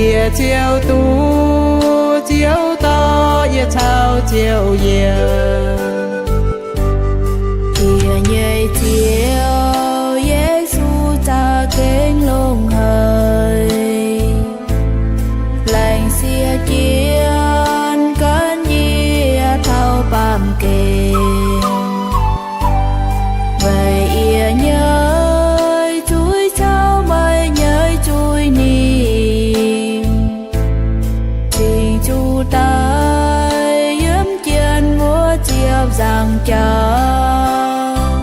Yie ziouc duqv Ziouv dorh yie caux Ziouv yiem. Yie nyei Ziouv Yesu za'gengh longx haic. Laengz sieqv jienv gan yie taux baamh gen. Weic yie nyei zuiz caux meih nyei zuiz ninh cingx zuqc daic yiem jienv wuov ziepc nzaangc jauv.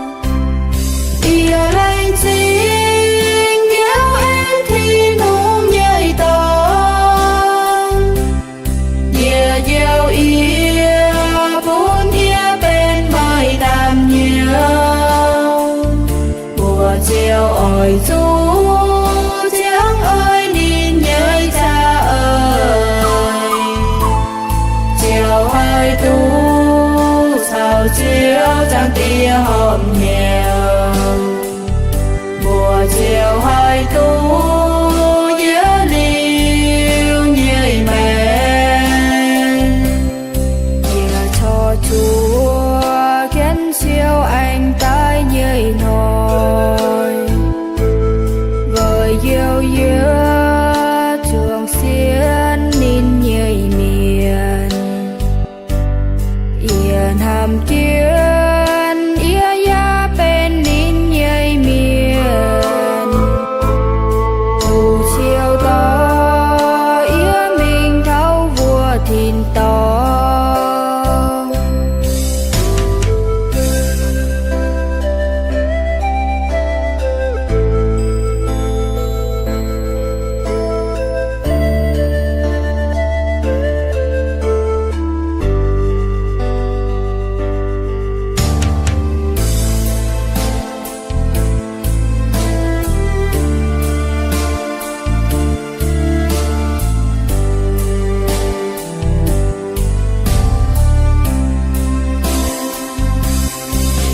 Yie laengz zingh Ziouv aengx Tin-Hungh nyei dorn. Yie njoux yie bun yie benx meih naamh nyouz. Mbuo ziouc oix zuqc ziangh oix ninh nyei za'eix. Ziouv haih duqv caux Ziouv Zaangc Diex horpc hnyouv. Mbuo ziouc haih duqv yiem liuz nyei maengc. Yie corc zuqc jienv siou aengx daaih nyei hnoi, weic njoux yie zuangx sienx ninh nyei mienh. Yie hnamv jienv yie yaac benx ninh nyei mienh. Duqv Ziouv dorh yie mingh taux wuov tin-dorngh.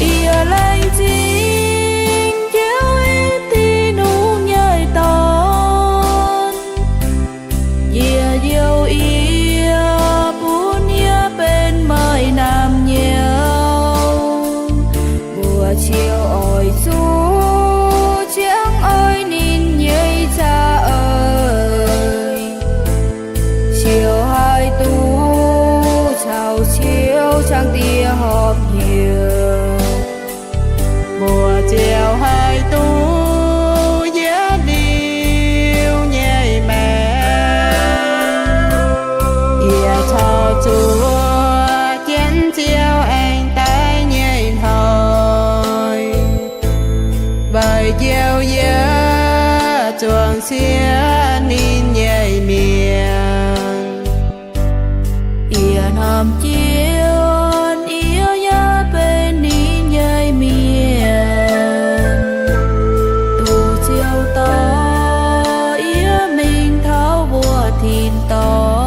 Yie laengz zingh Ziouv aengx Tin-Hungh nyei dorn. Yie njoux yie bun yie benx meih naamh nyouz. Mbuo ziouc oix zuqc ziangh oix ninh nyei za'eix. Ziouv haih duqv caux Ziouv Zaangc Diex horpc hnyouv. Mbuo ziouc haih duqv yiem liuz nyei maengc. Yie corc zuqc jienv Ziouv aengx daaih nyei hnoi, weic njoux yie zuangx sienx ninh nyei mienh. Yie hnamv jienv yie yaac benx ninh nyei mienh. Duqv Ziouv dorh yie mingh taux wuov tin-dorngh.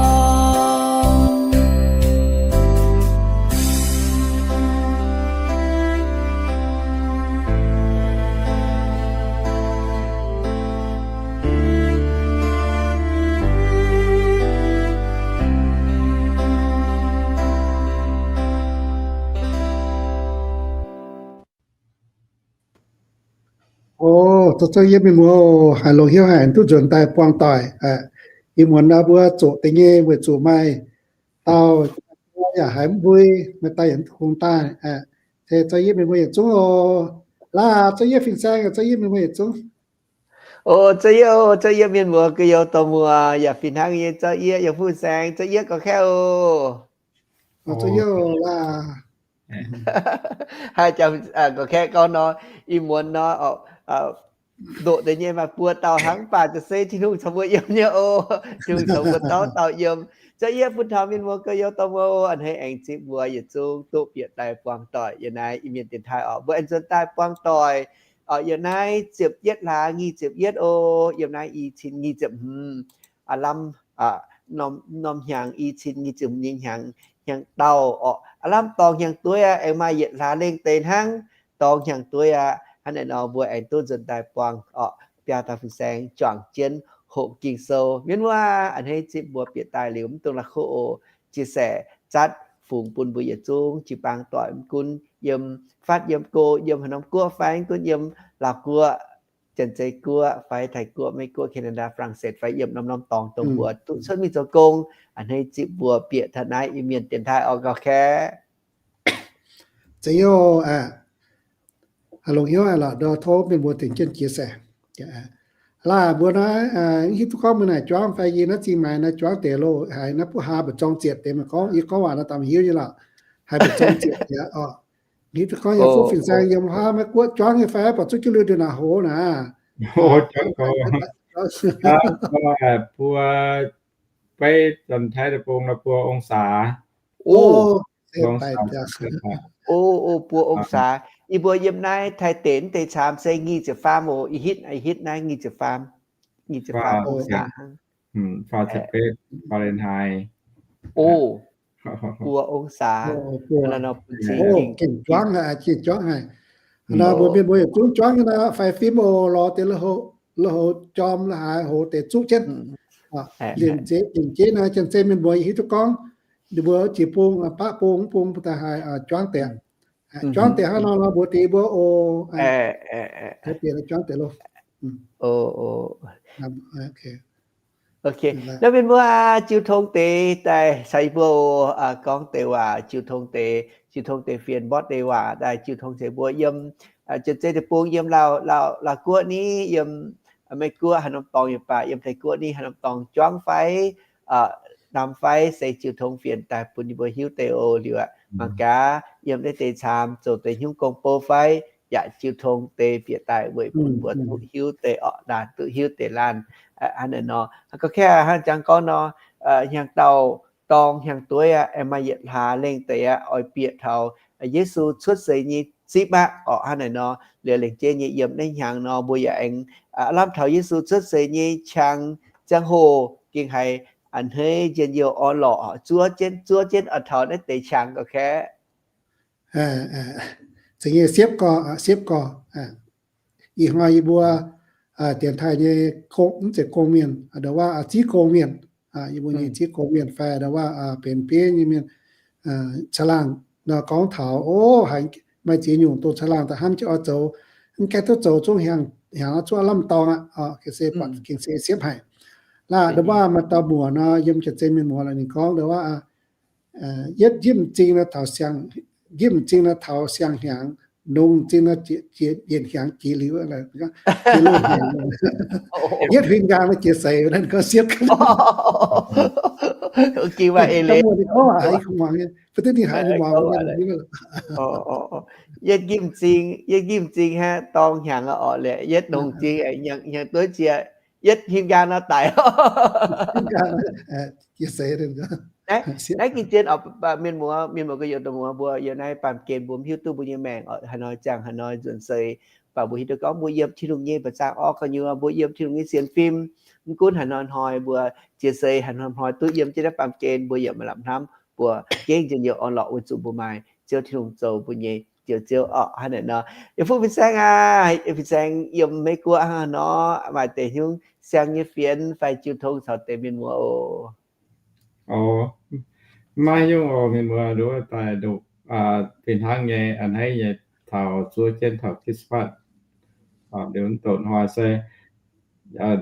O, zoux zouv yie mienh muoz, haiz longx hnyouv haic, duqv nzuonx daaih buangh doic. Ih muonz naaiv mbuo zoqc deix nyei weic zuqc maaih dauh yaac haiz mv mbui, maaih dauh yaac mv kungx daaih. Se zouv yie mienh muoz yietc zungv oc. Laaix zouv yie fin-saeng, zouv yie mienh muoz yietc zungv. O, zouv yie, zouv yie mienh muoz gu'nyuoz dorh muoz yaac fih hnangv nyei, zouv yie yiem fin-saeng, zouv yie gorx-kaeqv oc. Zouv yie laaix. Haiz jangx gorx-kaeqv gorngv nor, ih muonz nor, ndoqc deix nyei maaih buo dauh hnangv, mv baac za'gengh se Tin-Hungh caux mbuo yiem nyei oc. Tin-Hungh caux mbuo dauh dauh yiem. Zouv yie bun taux mienh muoz gu'nyuoz dorh muoz oc, a'hneiv aengx zipv mbuo yietc zungv duqv bieqc daaih buangh doic yiem naaiv Iu-Mienh dienx taaih oc. Mbuo aengx nzuonx daaih buangh doic yiem naaiv ziepc yietv hlaax nyic ziepc yietv oc, yiem naaiv i cin nyic ziepc hmz, aav lamh norm hnyangx i cin nyic ziepc hmz nyei hnyangx, hnyangx dauh oc, aav lamh dorngx hnyangx-dueiv aqv, aengx maaih yietc hlaax lengh deix hnangv dorngx hnyangx-dueiv aqv. Hnangv naaiv nor mbuo aengx duqv nzuonx daaih buangh oc, biaa dauh fin-saeng juangc jienv hoqc Ging-Sou. Mienh muoz, a'hneiv zipv mbuo bieqc daaih liuz mv dungx la'kuqv oc. Chia sẻ zatv fungx bun mbuo yietc zungv jiu-baang doic, mv gunv yiem fatv, yiem go, yiem haaix norm guoqv fai mv gunv yiem Laauh Guoqv, Janx-Zei Guoqv fai Taiv Guoqv, Meiv Guoqv, Canada, France fai yiem norm-norm dorngx dongh mbuo duqv cuotv mingh zoux gong, a'hneiv zipv mbuo bieqc taux naaiv Iu-Mienh dienx taaih orqc, gauh kaeqv. Zeiz youh aqv. Longc hnyouv aqv lorqc, tov mienh mbuo tengx jienv chia sẻ. Laah mbuo naaiv hiuv duqv gorngv mbuo naaic juangv fai yie naaiv zingh maaiz naaiv juangv deix loh, haiz naaiv buov haa mbu'zorng zietc deix maiv gorngv, yie gorngv waac naaiv daaih hiuv nyei lorqc, haiz mbu'zorng zietc deix oc. Hiuv duqv gorngv yaac fuqv fin-saeng yiem huaav Meiv Guoqv juangv nyei fai, buatc zuqv jienv lui ndeic naaic hoz naaic. Buo, beiv Janx-Taiv deic-bung naaiv buo องศา. โอ้ buo องศา. Yie mbuo yiem naaiv Taiv deic-bung deix caamx se nyic ziepc faam oc. Ih hitv, ih hitv naaiv nyic ziepc faam, nyic ziepc faam องศา. Fahrenheit. O, buo องศา. Gengh juangv haic, gengh juangv haic. Naaiv mbuo mienh mbuo yietc zungv juangv nyei naaiv, faix fim oc, lorz deix la'houx jorm la'haaix hoc deix zuqv jienv. Liemh jeiv, liemh jeiv naaiv Janx-Zei mienh mbuo hiuv duqv gorngv, ninh mbuo jiex bung, baqv bung, bung daaih haiz juangv deix. Juangv deix hnangv nor nor mbuox deix mbuo oc. Juangv deix loh. Ok, naaiv mienh mbuo jiu tong deix daaih caux yie mbuo gorngv deix waac, jiu tong deix, jiu tong deix fienx mborqv deix waac daaih jiu tong ceix mbuo yiem Janx-Zei deic-bung, yiem Laauh, Laauh, Laauh Guoqv ni, yiem Meiv Guoqv haaix norm dorngx yaac baac, yiem Taiv Guoqv ni haaix norm dorngx juangv fai, nam fai se jiu tong fienx daaih bun yie mbuo hiuv deix oc. Liuz aqv, mangc gaax yiem naaiv deix caamx zoux deix hnyungv gong bou fai yaac jiu tong deix bieqc daaih weic bun mbuo duqv hiuv deix orqc, laanh duqv hiuv deix laanh. Hnangv naaic nor, gauh kaeqv hnangv jangx gorngv nor, hnyangx-daauh dorng hnyangx-dueiv aqv, aengx maaih yietc hlaax lengh deix aqv, oix bieqc taux Yesu cuotv seix nyei zipv aqv orqc. Hnangv naaic nor, liuz lengc jeiv nyei yiem naaiv hnyangx nor mbuo yaac aengx lamh taux Yesu cuotv seix nyei qangx ziangh hoc gengh haiz a'hneiv njien-youh orn-lorqc, zuov jienv, zuov jienv oix taux naaiv deix qangx gauh kaeqv. Zeiz nyei siepv gorx, siepv gorx. Ih hnoi yie mbuo dienx taaih nyei, mv zeiz gong-mienh, ndo waac ziv gong-mienh, yie mbuo nyei ziv gong-mienh fai ndo waac benx bieiv nyei mienh caangh laangh nor gorngv taux, o, haiz maaih ziex nyungc dongh caangh laangh daaih hnamv jienv oix zoux, mv gaengh duqv zoux zungv hnyangx, hnyangx oix zuqv lamh dorngx aqv, gengh se buatc gengh se siepv haic. Laah ndo waac maaih dauh muoc nor, yiem Janx-Zei mienh muoz lorqc, ninh gorngv ndo waac, yietv njimv m'zing nor taux siang, njimv m'zing nor taux siang-hnyangx, nongx m'zing nor jiex yietc hnyangx jiex liuz, jiex loz-hnyangx, yietv huin nqaang nor jiex seix, naaiv gorngv siepv. Ninh gorngv haiz ninh muangx, mv duqv ninh haiz ninh muangx. Yietv njimv m'zing, yietv njimv m'zing hnangv dorng hnyangx orqc, liuz yietv nongx m'zing hnyangx dueiv jiex, yietv huin nqaang nor daic. Naaiv gengh zien oc, mienh muoz, mienh muoz gu'nyuoz dongh muoz mbuo yiem naaiv baamh gen mbuo mv hiuv duqv mbuo nyei maengc oc, haaix nor ziangh haaix nor nzuonx seix, mv baac mbuo hiuv duqv gorngv mbuo yiem Tin-Hungh nyei mba'zangc orqv gu'nyuoz, mbuo yiem Tin-Hungh nyei sienx fim, mv gunv haaix nor hnoi mbuo jiex seix, haaix nor hnoi duqv yiem jienv naaiv baamh gen, mbuo yaac maaih lamh hnamv buatc gengh njien-youh orn-lorqc weic zuqc mbuo maaih Ziouv Tin-Hungh zoux mbuo nyei Njoux Ziouv orqc. Hnangv naaic nor, yie fuqv fin-saeng aac, fin-saeng yiem Meiv Guoqv hnangv nor, maaih deix hnyungv siang nyei fienx fai jiu tong caux deix mienh muoz oc. Maiv nyungc oc, mienh muoz, nduov daaih fih hnangv nyei, a'hneiv nyei, taux zuov jienv taux Christmas, liuz doqc hnoi se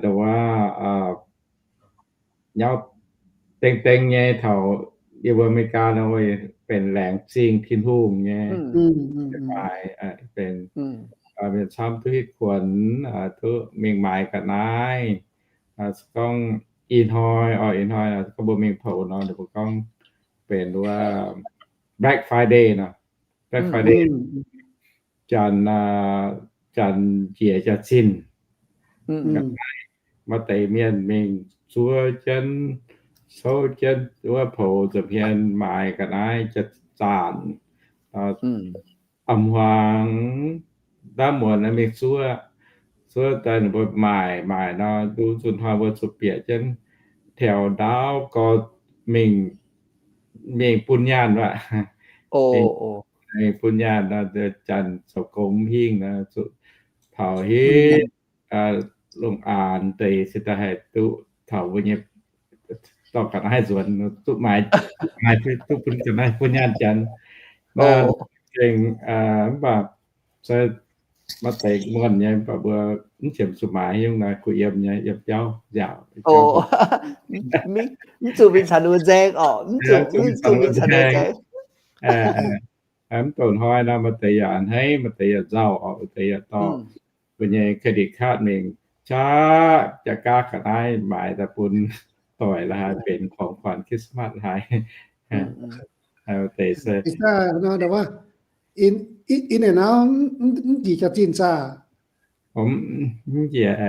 nduov nyauv deng deng nyei taux yie mbuo America nor, benx laengz zingh Tin-Hungh nyei, benx mienh camv duqv hitv kuonx, duqv mingh maaiz ga'naaiv. Se gorngv ih hnoi, ih hnoi gorngv mbuo mingh poux nor, ninh mbuo gorngv benx wuov Black Friday nor, Black Friday, janx, janx njiec jaax-zinh. Maaih deix mienh mingh zuov jienv, souv jienv wuov poux nza'hmien maaiz ga'naaiv jaax-zaanc, a'hmuangx ndaamv muonz mingh zuov, zuov daaih ninh mbuo maaic, maaic nor, nduov zuqc hnoi mbuo zuqc bieqc jienv taux ndaauv gorx mingh, mingh bun nyaanh aqv. Mingh bun nyaanh nor, janx zoux gong mv hingh nor, zuqc taux hitv longc aanx deix se daaih haih duqv taux mbuo nyei dorh ga'naaiv nzuonx, duqv maaiz, duqv bun ga'naaiv bun nyaanh janx. Naaiv gengh mv baac se maaih deix muonh nyei, mv baac mbuo mv qiemx zuqc maaiz, yungh naaiv kuh yiem nyei, yiem jauv nziaauc. Mv zuqc mingh caux ninh mbuo nzaeng orqc, mv zuqc mingh caux ninh mbuo nzaeng. Mv douh hnoi nor, maaih deix yaac a'hneiv, maaih deix yaac nzauh orqc, maaih deix yaac dorh mbuo nyei credit card mingh qaqv jaa-gaav ga'naaiv maaiz daaih bun doic la'haaix benx ของขวัญคริสต์มาส la'haaix. Deix se in and out mv njiec jaax-zinh saah? Mv njiec,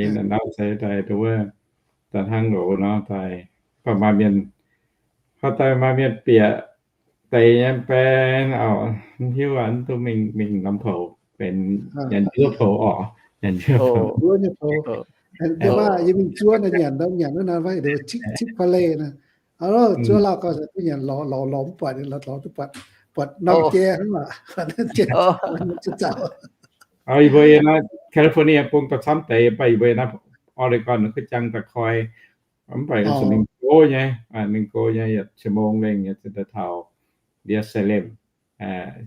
in and out se daaih wuov, daaih hnangv loz nor daaih, baac maaih mienh, haaix daaih maaih mienh bieqc deix nyei baeng, mv hiuv aqv, mv duqv mingh, mingh norm poux benx nyanc njuov poux orqc, nyanc njuov poux. Yie mingh zuov naaiv nyanc, nyanc wuov naaiv, Chick-fil-A naaiv. Zuov lauh gau, duqv nyanc lorz lorz lorz mv buatc, lorz lorz duqv buatc, buatc norm jai hnangv aqv, zaux. Yie mbuo yiem naaiv California bung da'camv deix, mv baac yie mbuo yiem naaiv Oregon kuv jang da'koi, mv baac zuqc mingh go nyei, mingh go nyei yietc ชั่วโมง lengh nyei, zinh daaih taux ndiev Salem,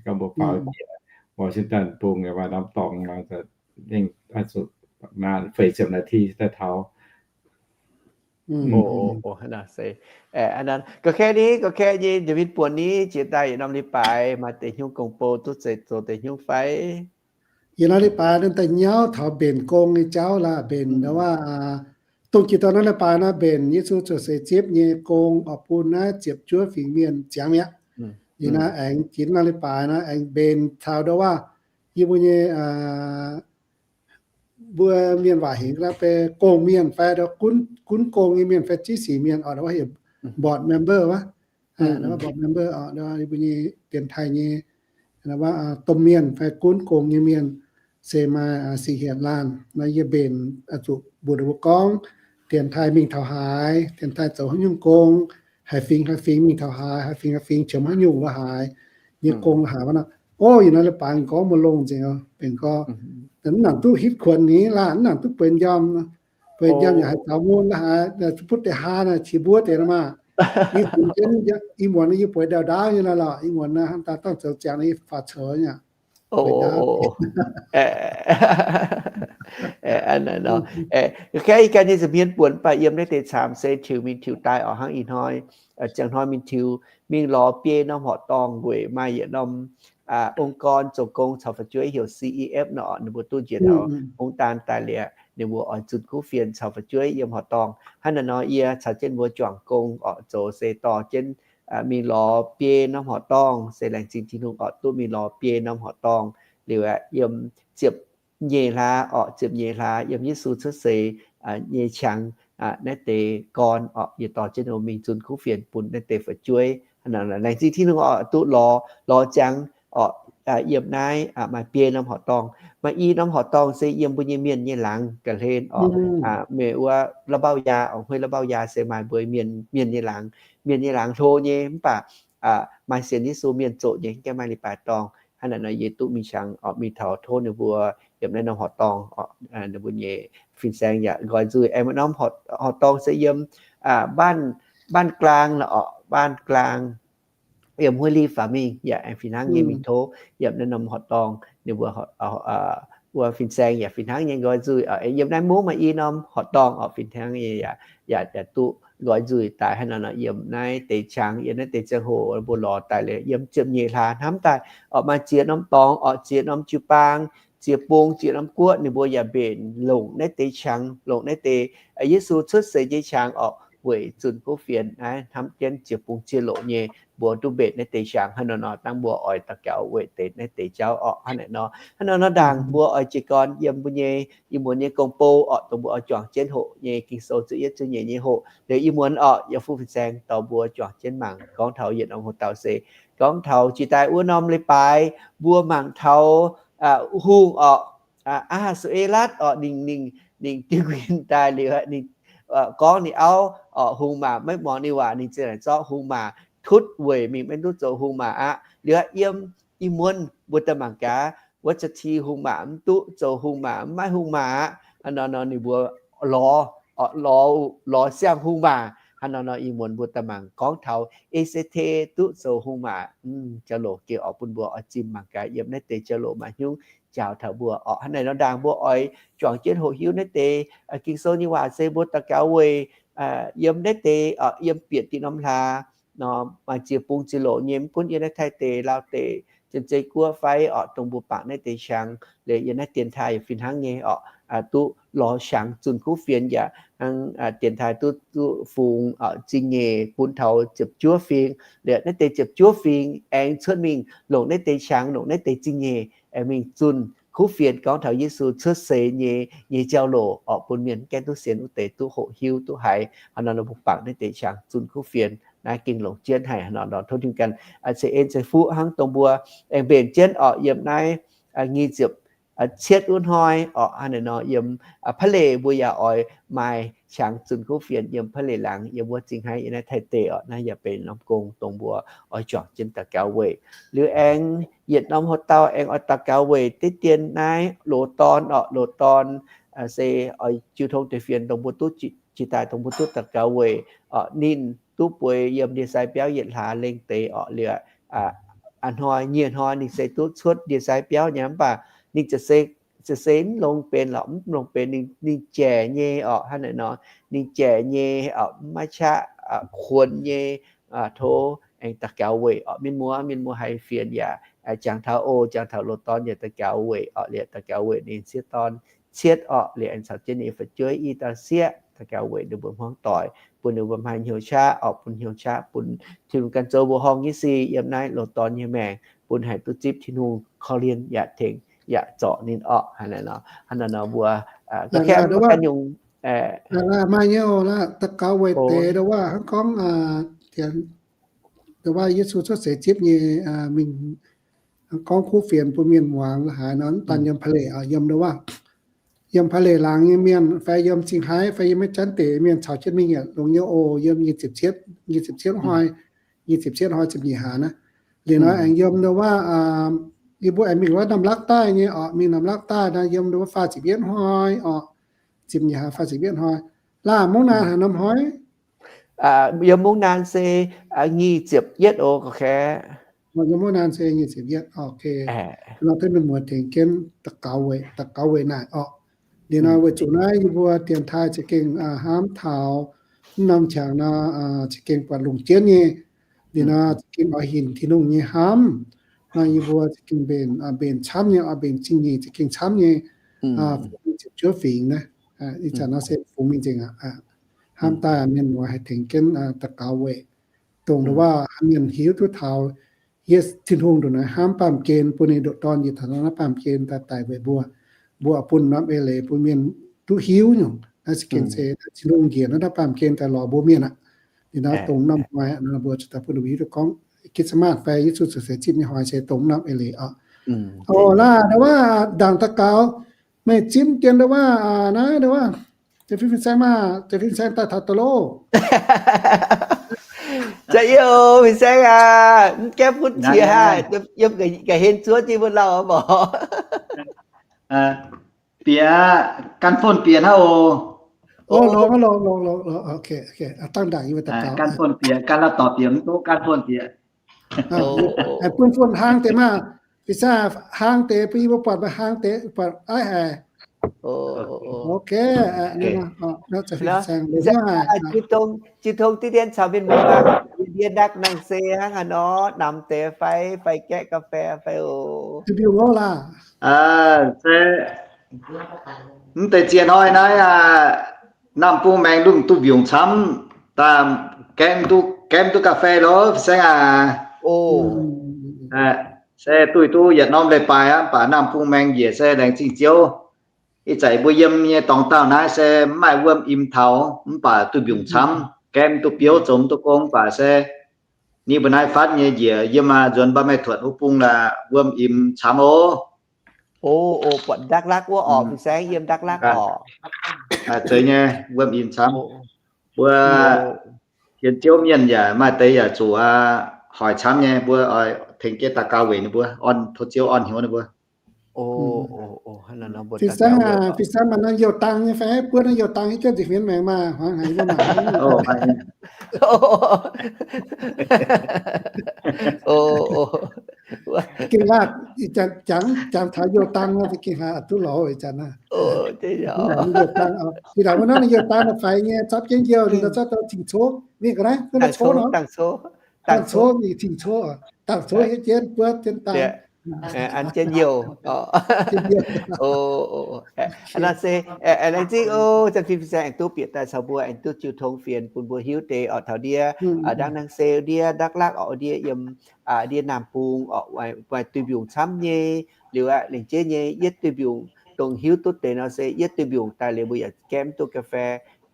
gauh mbuo faaux jiex Washington bung, maaih norm dorngx, zuqc maah feix ziepc นาที daaih taux. Ga'kei ni, ga'kei nyei, David buonc ni, jiex daaih yietc norm leiz-baaix maaih deix hnyouv gong-bou duqv zeiz zoux deix hnyouv fai? Yietc norm leiz-baaix naaiv daaih nyauv taux mbenc gong nyei jauv laac, mbenc ndau wuov, dongh jiex daaih norm leiz-baaix naaiv mbenc Yesu cuotv seix zipv nyei gong oix bun naaiv ziepc juov fingx mienh ziangx mi'aqv. Yie naaiv aengx jiex norm leiz-baaix naaiv aengx mbenc taux ndau wuov, yie mbuo nyei mbuo mienh waac hingx naaiv beiv gong mienh fai gunv gong nyei mienh fai ziv sic mienh oc, board member wuov, board member oc, mbuo nyei dienx taaih nyei domh mienh fai gunv gong nyei mienh se maaih sic hietc laanh. Naaiv yie mbenc zuqc mbuox ninh mbuo gorngv dienx taaih mingh taux haaix, dienx taaih zoux haaix nyungc gong, haaix fingx haaix fingx mingh taux haaix, haaix fingx haaix fingx qiemx haaix nyungc la'haaix, nyei gong la'haaix wuov nor. O, yie naaiv leiz-baaix gorngv mbuo longx nzengc, mbenc gorngv mv nangc duqv hitv kuonx ni laah, mv nangc duqv bueix njormh, bueix njormh yaac haaix zaux mun la'haaix, butv deix haa naaic qiex mbuov deix nor maah. Yie muonz yie bueix ndaauv ndaauv nyei nor lorqc, yie muonz naaiv hnangv daaih dangh zoux ziangx naaiv yie faaux coux aqv. Kaeqv, yie ganh nyei nza'hmien buonc baac yiem naaiv deix caamx se tiux mingh tiux daaih oc, hnangv ih hnoi, ziangh hnoi mingh tiux mingh lorz biei norm horqc dorngh weic maaih yietc norm องค์กร zoux gong caux fu'jueiv heuc C E F nor, ninh mbuo duqv njiec taux โครงการ daaih liuz, ninh mbuo oix zunh kuv fienx caux fu'jueiv yiem horqc dorngh. Hnangv naaiv nor yie caux jienv mbuo juangc gong orqc, zoux se dorh jienv mingh lorz biei norm horqc dorngh, se laengz zingh Tin-Hungh orqc, duqv mingh lorz biei norm horqc dorngh liuz aeqv, yiem ziepc nyeic hlaax orqc, ziepc nyeic hlaax yiem Yesu cuotv seix nyei qangx, naaiv deix gorn orqc, yie dorh jienv ninh mbuo mingh zunh kuv fienx bun naaiv deix fu'jueiv. Laengz zingh Tin-Hungh orqc, duqv lorz, lorz ziangx orqc, yiem naaiv maaih biei norm horqc dorngh. Maaih i norm horqc dorngh se yiem mbuo nyei mienh nyei laangz ga'hlen orqc. Meih wuov ระเบ้ายา orqc, huei ระเบ้ายา se maaih mbuo mienh, mienh nyei laangz, mienh nyei laangz hlo nyei, mv baac maaih sienx Yesu mienh zoqc nyei, gaengh maaih leiz-baaix dorngh. Hnangv naaic nor yie duqv mingh qangx orqc, mingh taux tov ninh mbuo yiem naaiv norm horqc dorngh orqc, ninh mbuo nyei fin-saeng yaac nqoi nzuih. Aengx maaih norm horqc dorngh se yiem บ้านกลาง nor orqc, บ้านกลาง yiem Huei Li Fa Mingh yaac aengx fih hnangv nyei mingh tov yiem naaiv norm horqc dorngh. Ninh mbuo wuov fin-saeng yaac fih hnangv nyei nqoi nzuih. Yiem naaiv mungv maaih i norm horqc dorngh orqc, fih hnangv nyei yaac, yaac duqv nqoi nzuih daaih. Hnangv naaic nor yiem naaiv deix qangx, yiem naaiv deix ziangh hoc mbuo lorz daaih liuz, yiem ziepc nyeic hlaax hnamv daaih orqc, maaih ziex norm dorngx orqc, ziex norm jiu-baang, ziex bung, ziex norm guoqv, ninh mbuo yaac mbenc longc naaiv deix qangx, longc naaiv deix Yesu cuotv seix nyei qangx orqc, weic zunh kuv fienx naaiv hnamv jienv ziex bung ziex loc nyei mbuo duqv mbenc naaiv deix qangx. Hnangv naaic nor dangh mbuo oix daux gaux weic deix naaiv deix jauv orqc. Hnangv naaic nor, hnangv naaic nor ndaangc mbuo oix jiez gorn yiem mbuo nyei, ih muonz nyei gong-bou orqc, dongh mbuo oix juangc jienv hoqc nyei Ging-Sou ziepc yietv ziepc nyeic nyei hoqc. Liuz ih muonz orqc, yie fu fin-saeng dorh mbuo juangc jienv mangc gorngv taux yietc norm hoc-dauh se gorngv taux jiex daaih wuov norm leiz-baaix mbuo mangc taux hungh orqc, Aa^haa^su^e^latv orqc, ninh, ninh, ninh diuh nquin daaih liuz, ninh gorngv ninh auv orqc, hungh maac maiv muangx ninh waac, ninh ziouc zorqv hungh maac tutv weic mingh maiv duqv zoux hungh maac aqv. Liuz yiem ih muonz mbuo daaih mangc gaax, wuov za'gengh hungh maac mv duqv zoux hungh maac, mv maaih hungh maac aqv. Hnangv nor nor ninh mbuo lorz, lorz, lorz siang-hungh maac. Hnangv nor nor ih muonz mbuo daaih mangc gorngv taux E-se-te duqv zoux hungh maac. Jauv-louc gengh oix bun mbuo oix zimh mangc gaax yiem naaiv deix jauv-louc maaih hnyouv njaaux taux mbuo orqc. Hnangv naaic nor ndaangc mbuo oix juangc jienv hoqc hiuv naaiv deix Ging-Sou nyei waac se mbuo daux gaux weic yiem naaiv deix, yiem bieqc diqc norm hlaax nor maaih ziex bung ziex loc nyei, mv gunv yiem naaiv Taiv deic, Laauv deic, Janx-Zei Guoqv fai orqc, dongh mbuo bangc naaiv deix qangx, liuz yiem naaiv dienx taaih yaac fih hnangv nyei orqc, duqv lorz qangx zunh kuv fienx yaac hnangv dienx taaih duqv, duqv fungx zingh nyeic bun taux ziepc juov fingx. Liuz naaiv deix ziepc juov fingx aengx cuotv mingh longc naaiv deix qangx, longc naaiv deix zingh nyeic aengx mingh zunh kuv fienx gorngv taux Yesu cuotv seix nyei, nyei jauv-louc orqc, bun mienh mv gaengh duqv sienx wuov deix duqv hoqc hiuv duqv haiz. Hnangv nor nor mbuo bangc naaiv deix qangx zunh kuv fienx naaiv gengh longc jienv haic. Hnangv nor nor tov Tin-Hungh ganh ceix en ceix fuqv hnangv dongh mbuo aengx mbenc jienv orqc yiem naaiv nyic ziepc cietv wuov hnoi orqc. Hnangv naaic nor yiem Pa'leic mbuo yaac oix maaih qangx zunh kuv fienx yiem Pa'leic laangz, yiem wuov zingh haiv yiem naaiv Taiv deic orqc. Naaiv yaac benx norm gong dongh mbuo oix juangc jienv daux gaux weic. Liuz aengx yietc norm hoc dauh aengx oix daux gaux weic deix dien naaiv loz-dorn orqc. Loz-dorn se oix jiu tong deix fienx dongh mbuo duqv jiex daaih, dongh mbuo duqv daux gaux weic orqc. Ninh duqv bueix yiem ndie-sai biauv yietc hlaax lengh deix orqc. Liuz a'hnoi nyienh hnoi ninh se duqv cuotv ndie-sai biauv nyei, mv baac ninh ziouc se, ziouc se mv longx benx lorqc, mv longx benx. Ninh, ninh jaic nyei orqc. Hnangv naaic nor ninh jaic nyei orqc, mv maaih qaqv kuonx nyei. Tov aengx daux gaux weic orqc. Mienh muoz, mienh muoz haiz fienx yaac jangx taux oc, jangx taux loz-dorn yaac daux gaux weic orqc. Liuz daux gaux weic ninh sieqv dorn cietv orqc. Liuz aengx caux jienv ninh fu'jueiv i dauh sieqv daux gaux weic ninh mbuo hmuangv doic, bun ninh mbuo maaih hnyouv qaqv orqc, bun hnyouv qaqv, bun Tin-Hungh ganh zoux mbuoqc horngh nyei sic yiem naaiv loz-dorn nyei maengc, bun haih duqv zipv Tin-Hungh korv-lienh yaac tengx yaac zorc ninh orqc. Hnangv naaic nor, hnangv naaic nor mbuo ga'kengx mbuo ganh nyungc maaih nyei oc. Daux gaux weic deix ndo waac hnangv gorngv, ndo waac Yesu cuotv seix zipv nyei mingh gorngv kuv fienx bun mienh muangx la'haaix nor, mv daan yiem Pa'leic, yiem ndo waac, yiem Pa'leic laangz nyei mienh fai yiem Zingh Haiv fai yiem maiv janv deic mienh caux jienv mingh yaac longx nyei oc. Yiem nyic ziepc cietv, nyic ziepc cietv hnoi, nyic ziepc cietv hnoi ziepc nyeic hlaax naaiv. Liuz nor aengx yiem ndo waac yie mbuo aengx mingh wuov Namh Lakv Daaih nyei orqc, mingh Namh Lakv Daaih naaiv yiem ndo waac faah ziepc yietv hnoi orqc, ziepc nyeic hlaax faah ziepc yietv hnoi. Laaih mungv naanc haaix norm hnoi? Yiem mungv naanc se nyic ziepc yietv oc, gorqv-kaeqv. Yiem mungv naanc se nyic ziepc yietv, ok. Nor duqv mienh muoz tengx jienv daux gaux weic, daux gaux weic naaic orqc. Liuz nor weic zuqc naaiv yie mbuo dienx taaih za'gengh hnamv taux mv norm qangx nor za'gengh buatc longc jienv nyei. Liuz nor za'gengh oix hinc Tin-Hungh nyei hnamv. Nor yie mbuo za'gengh mbenc, mbenc camv nyei, oix mbenc zingh nyeic za'gengh camv nyei. Fungx mingh ziepc juov fingx naaiv. Ih zanc nor se fungx mingh nzengc aqv. Hnamv daaih mienh muoz haih tengx jienv daux gaux weic dongh ndo waac mienh hiuv duqv taux yie Tin-Hungh ndongc naaiv hnamv baamh gen bun ninh ndoqc Dorn njiec taux naaiv baamh gen daaih daic weic mbuo. Mbuo bun norm eix leiz bun mienh duqv hiuv nyungc. Naaiv za'gengh se Tin-Hungh njiec naaiv baamh gen daaih lorz mbuo mienh aqv. Liuz nor dongh norm hnoi nor mbuo zuqc daaih bun mbuo hiuv duqv gorngv Christmas fai Yesu cuotv seix zipv nyei hnoi se dongh norm eix leiz oc. Oc, laaih ndo waac ndaangc daux gaux meih zipv dien ndo waac naaiv ndo waac. Za'gengh fin-saeng maah, za'gengh fin-saeng daaih taux da'lov. Za'yietv, fin-saeng aac, mv gaengh butv qiex haic, yiem ga'hlen zuov jienv mbuo lauh mborqc. Bieqc, gan phone bieqc hnangv oc. Gan phone bieqc, gan laptop bieqc, mv duqv gan phone bieqc. Bun phone hlang deix maah, fin-saeng hlang deix bun yie mbuo buatc, maaih hlang deix buatc aiv haic. Ok. Jiu tong diqv dien caux mienh muoz mangc, yie ndie ndakv nangh se hnangv haaix nor, namx deix fai, fai gaeqv ga'fei fai oc. Mv deix ziex hnoi naaiv, Namh Bung Maengx lungh duqv mbiungc camv, daaih gaeqv duqv, gaeqv duqv ga'fei loh, fin-saeng aac. Se duqv, duqv yietc norm leiz-baaix aqv, mv baac Namh Bung Maengx njiec se laengz zingh Ziouv. Ih zanc mbuo yiem nyei dorngx dauh naaiv se mv maaih wuom im taux, mv baac duqv mbiungc camv, gaeqv duqv biouv, zoux duqv gong, mv baac se ninh mbuo naaiv fatv nyei njiec yiem aqv, nzuonx mba'maengx tuotc wuov bung laaix wuom im camv oc. Buatc Dak Lak wuov orqc, fin-saeng yiem Dak Lak orqc. Zeiz nyei, wuom im camv. Mbuo sienx Ziouv mienh yaac maaih deix yaac zuqc hoic camv nyei, mbuo oix tengx jienv daux gaux weic ninh mbuo, orn, tov Ziouv orn hnyouv ninh mbuo. Fin-saeng, fin-saeng maaih norm youh dang nyei fai? Buov norm youh dang hietv jienv nzipc fienx maengx maah, hmuangx haic mbuo mangc. Gengh laatc, jangx taux youh dang nor, gengh laatc duqv lorz ih zanc naaiv. Youh dang, zinh ndaangc wuov norm youh dang naaiv faix nyei, zapv jienv youh, ninh zorqv daaih cing-coqv, mingh ga'naaiv, dangh coqv nor, dangh coqv, mingh cing-coqv, dangh coqv hietv jienv buov jienv dangh. An jienv youh. Naaiv se, laengz zingh oc, Janx-Fin fin-saeng aengx duqv bieqc daaih caux mbuo, aengx duqv jiu tong fienx bun mbuo hiuv deix orqc, taux ndiev, Đắk Nông se ndiev, Dak Lak orqc, ndiev yiem, ndiev Naamh Bung orqc, maaih duih mbiungc camv nyei. Liuz aqv, lengc jeiv nyei yietv duih mbiungc, dongh hiuv duqv deix nor se yietv duih mbiungc daaih liuz mbuo yaac gaeqv mv duqv ga'fei,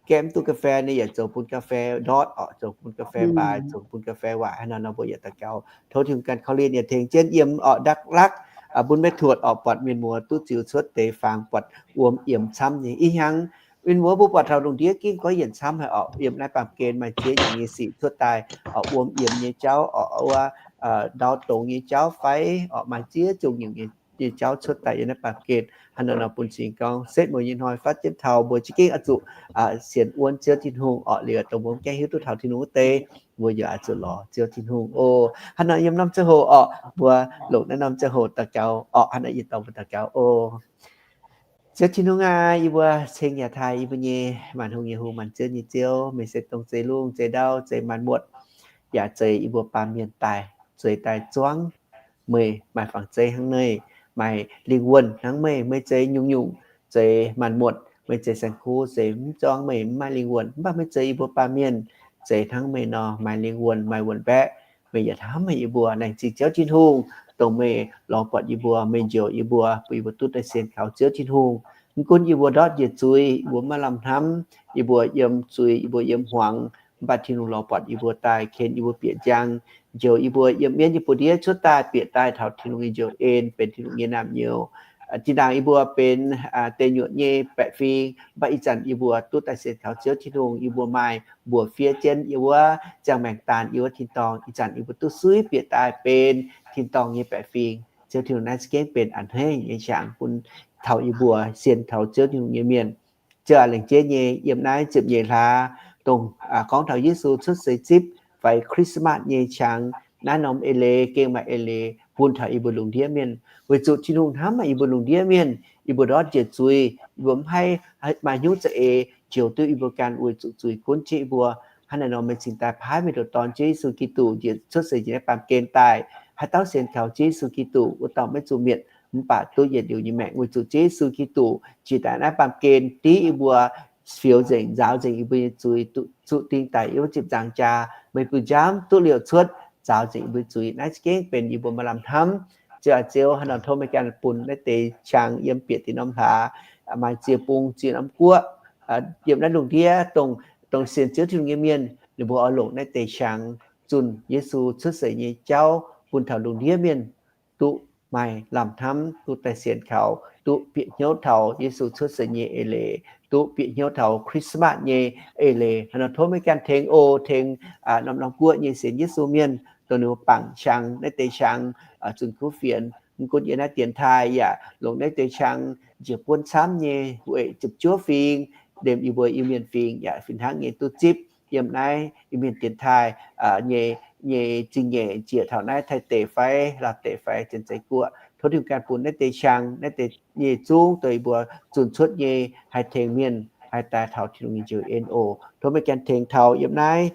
gaeqv mv duqv ga'fei nyei yaac zoux bun ga'fei ndortv orqc, zoux bun ga'fei mbaai, zoux bun ga'fei waaic. Hnangv naaiv nor mbuo yaac daux gaux tov Tin-Hungh ganh korv-lienh yaac tengx jienv yiem orqc Dak Lak, bun maiv tuotc orqc, buatc mienh muoz duqv ziux cuotv deix fangx buatc wuom yiemx camv nyei. Ih hnyangx mienh muoz mbuo buatc taux lungh ndiev gengh goiv yienc camv haic orqc. Yiem naaiv baamh gen maaih ziex nyungc nyei sic cuotv daaih orqc, wuom yiemx nyei jauv orqc, wuov ndau dongz nyei jauv fai orqc, maaih ziex nyungc nyei jauv cuotv daaih yiem naaiv baamh gen. Hnangv naaiv nor bun cing gorngv setv mueiz nyei hnoi fatv jienv taux mbuo za'gengh oix zuqc sienx wuonv Ziouv Tin-Hungh orqc. Liuz dongh mbuo mv gaengh hiuv duqv taux Tin-Hungh wuov deix, mbuo yaac oix zuqc lorz Ziouv Tin-Hungh oc. Hnangv naaiv yiem norm ziangh hoc orqc, mbuo longc naaiv norm ziangh hoc daux gaux orqc. Hnangv naaiv yie dorh mbuo daux gaux oc. Ziouv Tin-Hungh aac, yie mbuo ceng yaac taaih yie mbuo nyei maanc hungh nyei hungh, maanc ziouv nyei Ziouv. Meih se dongh zeiz lungh, zeiz ndau, zeiz maanc muotc, yaac zeiz yie mbuo baamh mienh daaih, zueiz daaih zuangv meih, maaih fangx zeiv hnangv meih, maaih lingh wuonh hnangv meih. Meih zeiz nyungc-nyungc, zeiz maanc muotc, meih zeiz saeng-kuv, zeiz mv zuangv meih, mv maaih lingh wuonh. Mv baac meih zeiz yie mbuo baamh mienh, zeiz hnangv meih nor, maaih lingh wuonh, maaih wuonh mbaeqv. Meih yaac hnamv meih yie mbuo. Laengz zingh Ziouv Tin-Hungh, dongh meih lorz buatc yie mbuo, meih njoux yie mbuo, bun yie mbuo duqv daaih sienx kaux Ziouv Tin-Hungh. Mv gunv yie mbuo ndortv njiec zuiz, yie mbuo maiv lamh hnamv, yie mbuo yiem zuiz, yie mbuo yiem hmuangx, mv baac Tin-Hungh lorz buatc yie mbuo daaih, ken yie mbuo bieqc njang, njoux yie mbuo yiem mienv nyei buoz-ndiev cuotv daaih, bieqc daaih taux Tin-Hungh nyei njoux en, benx Tin-Hungh nyei naamh nyouz. Zinh ndaangc yie mbuo benx deic nyuoqc nyei baeqc fing, mv baac ih zanc yie mbuo duqv daaih sienx kaux Ziouv Tin-Hungh, yie mbuo maaih mbuox fiev jienv yiem wuov ziangh maengc daan yiem wuov tin-dorngh. Ih zanc yie mbuo duqv suiv bieqc daaih benx tin-dorngh nyei baeqc fing. Ziouv Tin-Hungh, naaiv za'gengh benx a'hneiv nyei qangx bun taux yie mbuo sienx kaux Ziouv Tin-Hungh nyei mienh. Ziouv aac, lengc jeiv nyei yiem naaiv ziepc nyeic hlaax, dongh gorngv taux Yesu cuotv seix zipv fai Christmas nyei qangx, naaiv norm eix leiz gengh maaih eix leiz bun taux yie mbuo lungh ndiev mienh. Weic zuqc Tin-Hungh hnamv haic yie mbuo lungh ndiev mienh. Yie mbuo ndortv njiec zuiz, yie mbuo mv haih maaih hnyouv za'eix njoux duqv yie mbuo ganh weic zuqc zuiz gunv jienv yie mbuo. Hnangv naaiv nor meih cingx daaih paaiv meih ndoqc Dorn, Ziouv Yesu Giduc, njiec cuotv seix njiec naaiv baamh gen daaih, haaix dauh sienx kaux Ziouv Yesu Giduc, wuov dauh maiv zuqc mietc, mv baac duqv yietc liuz nyei maengc. Weic zuqc Ziouv Yesu Giduc njiec daaih naaiv baamh gen div yie mbuo, fioux nzengc, nzaaux nzengc yie mbuo nyei zuiz, zuqc ding daic yiem wuov ziepc nzaangc jaax, meih bun njaamv duqv liouc cuotv, nzaaux nzengc yie mbuo zuiz. Naaiv za'gengh benx yie mbuo maaih lamh hnamv. Ziouv aac, Ziouv, hnangv nor tov meih ganh bun naaiv deix qangx yiem bieqc dinh norm hlaax, maaih ziex bung ziex norm guoqv, yiem naaiv lungh ndiev, dongh, dongh sienx Ziouv Tin-Hungh nyei mienh, ninh mbuo oix longc naaiv deix qangx zunh Yesu cuotv seix nyei jauv bun taux lungh ndiev mienh duqv maaih lamh hnamv, duqv daaih sienx kaux, duqv bieqc hnyouv taux Yesu cuotv seix nyei eix leiz, duqv bieqc hnyouv taux Christmas nyei eix leiz. Hnangv nor tov meih ganh tengx oc, tengx norm-norm guoqv nyei sienx Yesu mienh, dongh ninh mbuo bangc qangx, naaiv deix qangx zunh kuv fienx. Mv gunv yiem naaiv dienx taaih yaac longc naaiv deix qangx njiec buonv camv nyei, weic ziepc juov fingx, liemh yie mbuo Iu-Mienh fingx yaac fih hnangv nyei duqv zipv yiem naaiv Iu-Mienh dienx taaih nyei, nyei zingh nyeic njiec taux naaiv Taiv deic fai Laauv deic fai Janx-Zei Guoqv. Tov Tin-Hungh ganh bun naaiv deix qangx, naaiv deix nyei zungv dongh yie mbuo zunh cuotv nyei haih tengx mienh haih daaih taux Tin-Hungh nyei njoux en oc. Tov meih ganh tengx taux yiem naaiv,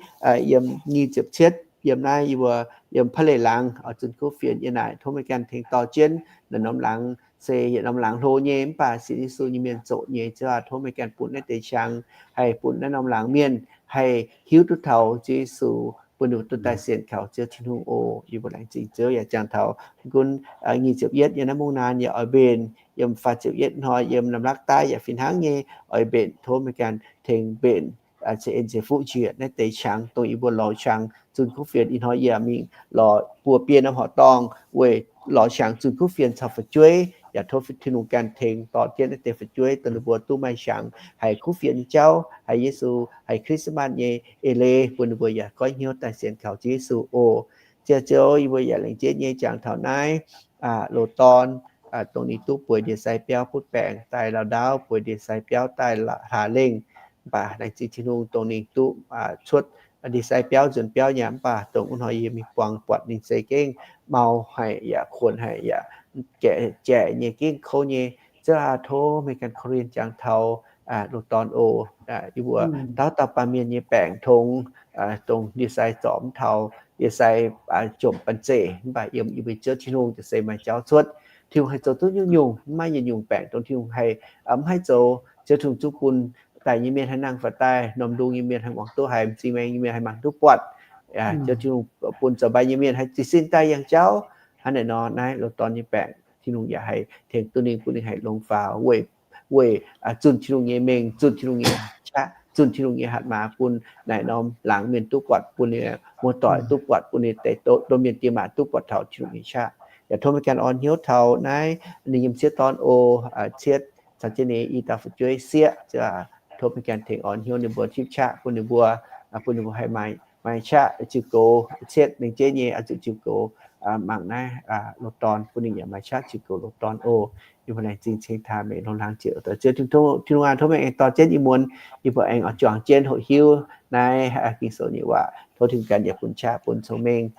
yiem nyic ziepc cietv, yiem naaiv yie mbuo, yiem Pa'leic laangz oix zunh kuv fienx yiem naaic. Tov meih ganh tengx dorh jienv naaiv norm laangz se yietc norm laangz hlo nyei, mv baac sienx Yesu nyei mienh zoqc nyei. Ziouv aac, tov meih ganh bun naaiv deix qangx haih bun naaiv norm laangz mienh haih hiuv duqv taux Ziouv Yesu, bun ninh duqv daaih sienx kaux Ziouv Tin-Hungh oc. Yie mbuo laengz zingh Ziouv yaac jangx taux gunv nyic ziepc yietv yiem naaiv mungv naaiv yaac oix mbenc, yiem faah ziepc yietv hnoi yiem Namlakv daaih yaac fih hnangv nyei oix mbenc. Tov meih ganh tengx mbenc ceix en ceix fuqv njiec naaiv deix qangx dongh yie mbuo lorz qangx zunh kuv fienx. Ih hnoi yie mingh lorz buo biei norm horqc dorngh weic lorz qangx zunh kuv fienx caux fu'jueiv. Yaac tov Tin-Hungh ganh tengx dorh jienv naaiv deix fu'jueiv dongh ninh mbuo duqv maaih qangx haiz kuv fienx nyei jauv, haiz Yesu, haiz Christmas nyei eix leiz, bun ninh mbuo yaac goiv hnyouv daaih sienx kaux Ziouv Yesu oc. Ziouv, Ziouv, yie mbuo yaac laengz jeiv nyei jangx taux naaiv loz-dorn dongh ninh duqv bueix ndie-sai biauv butv baengc daaih lauh ndaauv, bueix ndie-sai biauv daaih hlaax lengh. Mv baac laengz zingh Tin-Hungh dongh ninh duqv cuotv ndie-sai biauv nzuonx biauv nyei, mv baac dongh wuov hnoi yie mingh buangh buatc ninh se gengh mau haic yaac kuonx haic yaac jaeqc nyei, gengh kouv nyei. Ziouv aac, tov meih ganh korv-lienh jangx taux loz dorn oc. Yie mbuo dauh dauh baamh mienh nyei baengc tongx, dongh ndie-sai zorpc mv taux, ndie-sai jomc banh zeic, mv baac yiem yie mbuo Ziouv Tin-Hungh ziouc se maaih jauv cuotv. Tin-Hungh haih zoux duqv nyungc-nyungc, mv maaih yietc nyungc baengc dongh Tin-Hungh haih mv haih zoux. Ziouv Tin-Hungh zuqc bun daic nyei mienh haih nangh faaux daaih, norm lungh nyei mienh haih muangx duqv haiz, m'zing maengx nyei mienh haih mangc duqv buatc. Ziouv Tin-Hungh bun zoux mbai nyei mienh haih jiez sin daaih yangh jauv. Hnangv naaic nor, naaiv loz dorn nyei baengc Tin-Hungh yaac haih tengx duqv ninh, bun ninh haih longx faaux weic, weic zunh Tin-Hungh nyei mengh, zunh Tin-Hungh nyei qaqv, zunh Tin-Hungh nyei hatc maaz, bun naaic norm laangz mienh duqv buatc, bun ninh muoz-doic duqv buatc, bun ninh deix domh mienh diex maac duqv buatc taux Tin-Hungh nyei qaqv. Yaac tov meih ganh orn hnyouv taux naaiv ninh nyei m'sieqv dorn oc, cietv caux jienv ninh i dauh fu'jueiv sieqv. Tov meih ganh tengx orn hnyouv ninh mbuo tipv qaqv bun ninh mbuo, bun ninh mbuo haih maaih, maaih qaqv ziux goux, cietv ninh jeiv nyei oix zuqc ziux goux mangc naaiv loz dorn, bun ninh yaac maaih qaqv ziux goux loz dorn oc. Yie mbuo laengz zingh ceng taux meih longx hlang jiex. Ziouv Tin-Hungh aac, tov meih aengx dorh jienv ih muonz yie mbuo aengx oix juangc jienv hoqc hiuv naaiv Ging-Sou nyei waac. Tov Tin-Hungh ganh yaac bun qaqv bun cong-mengh,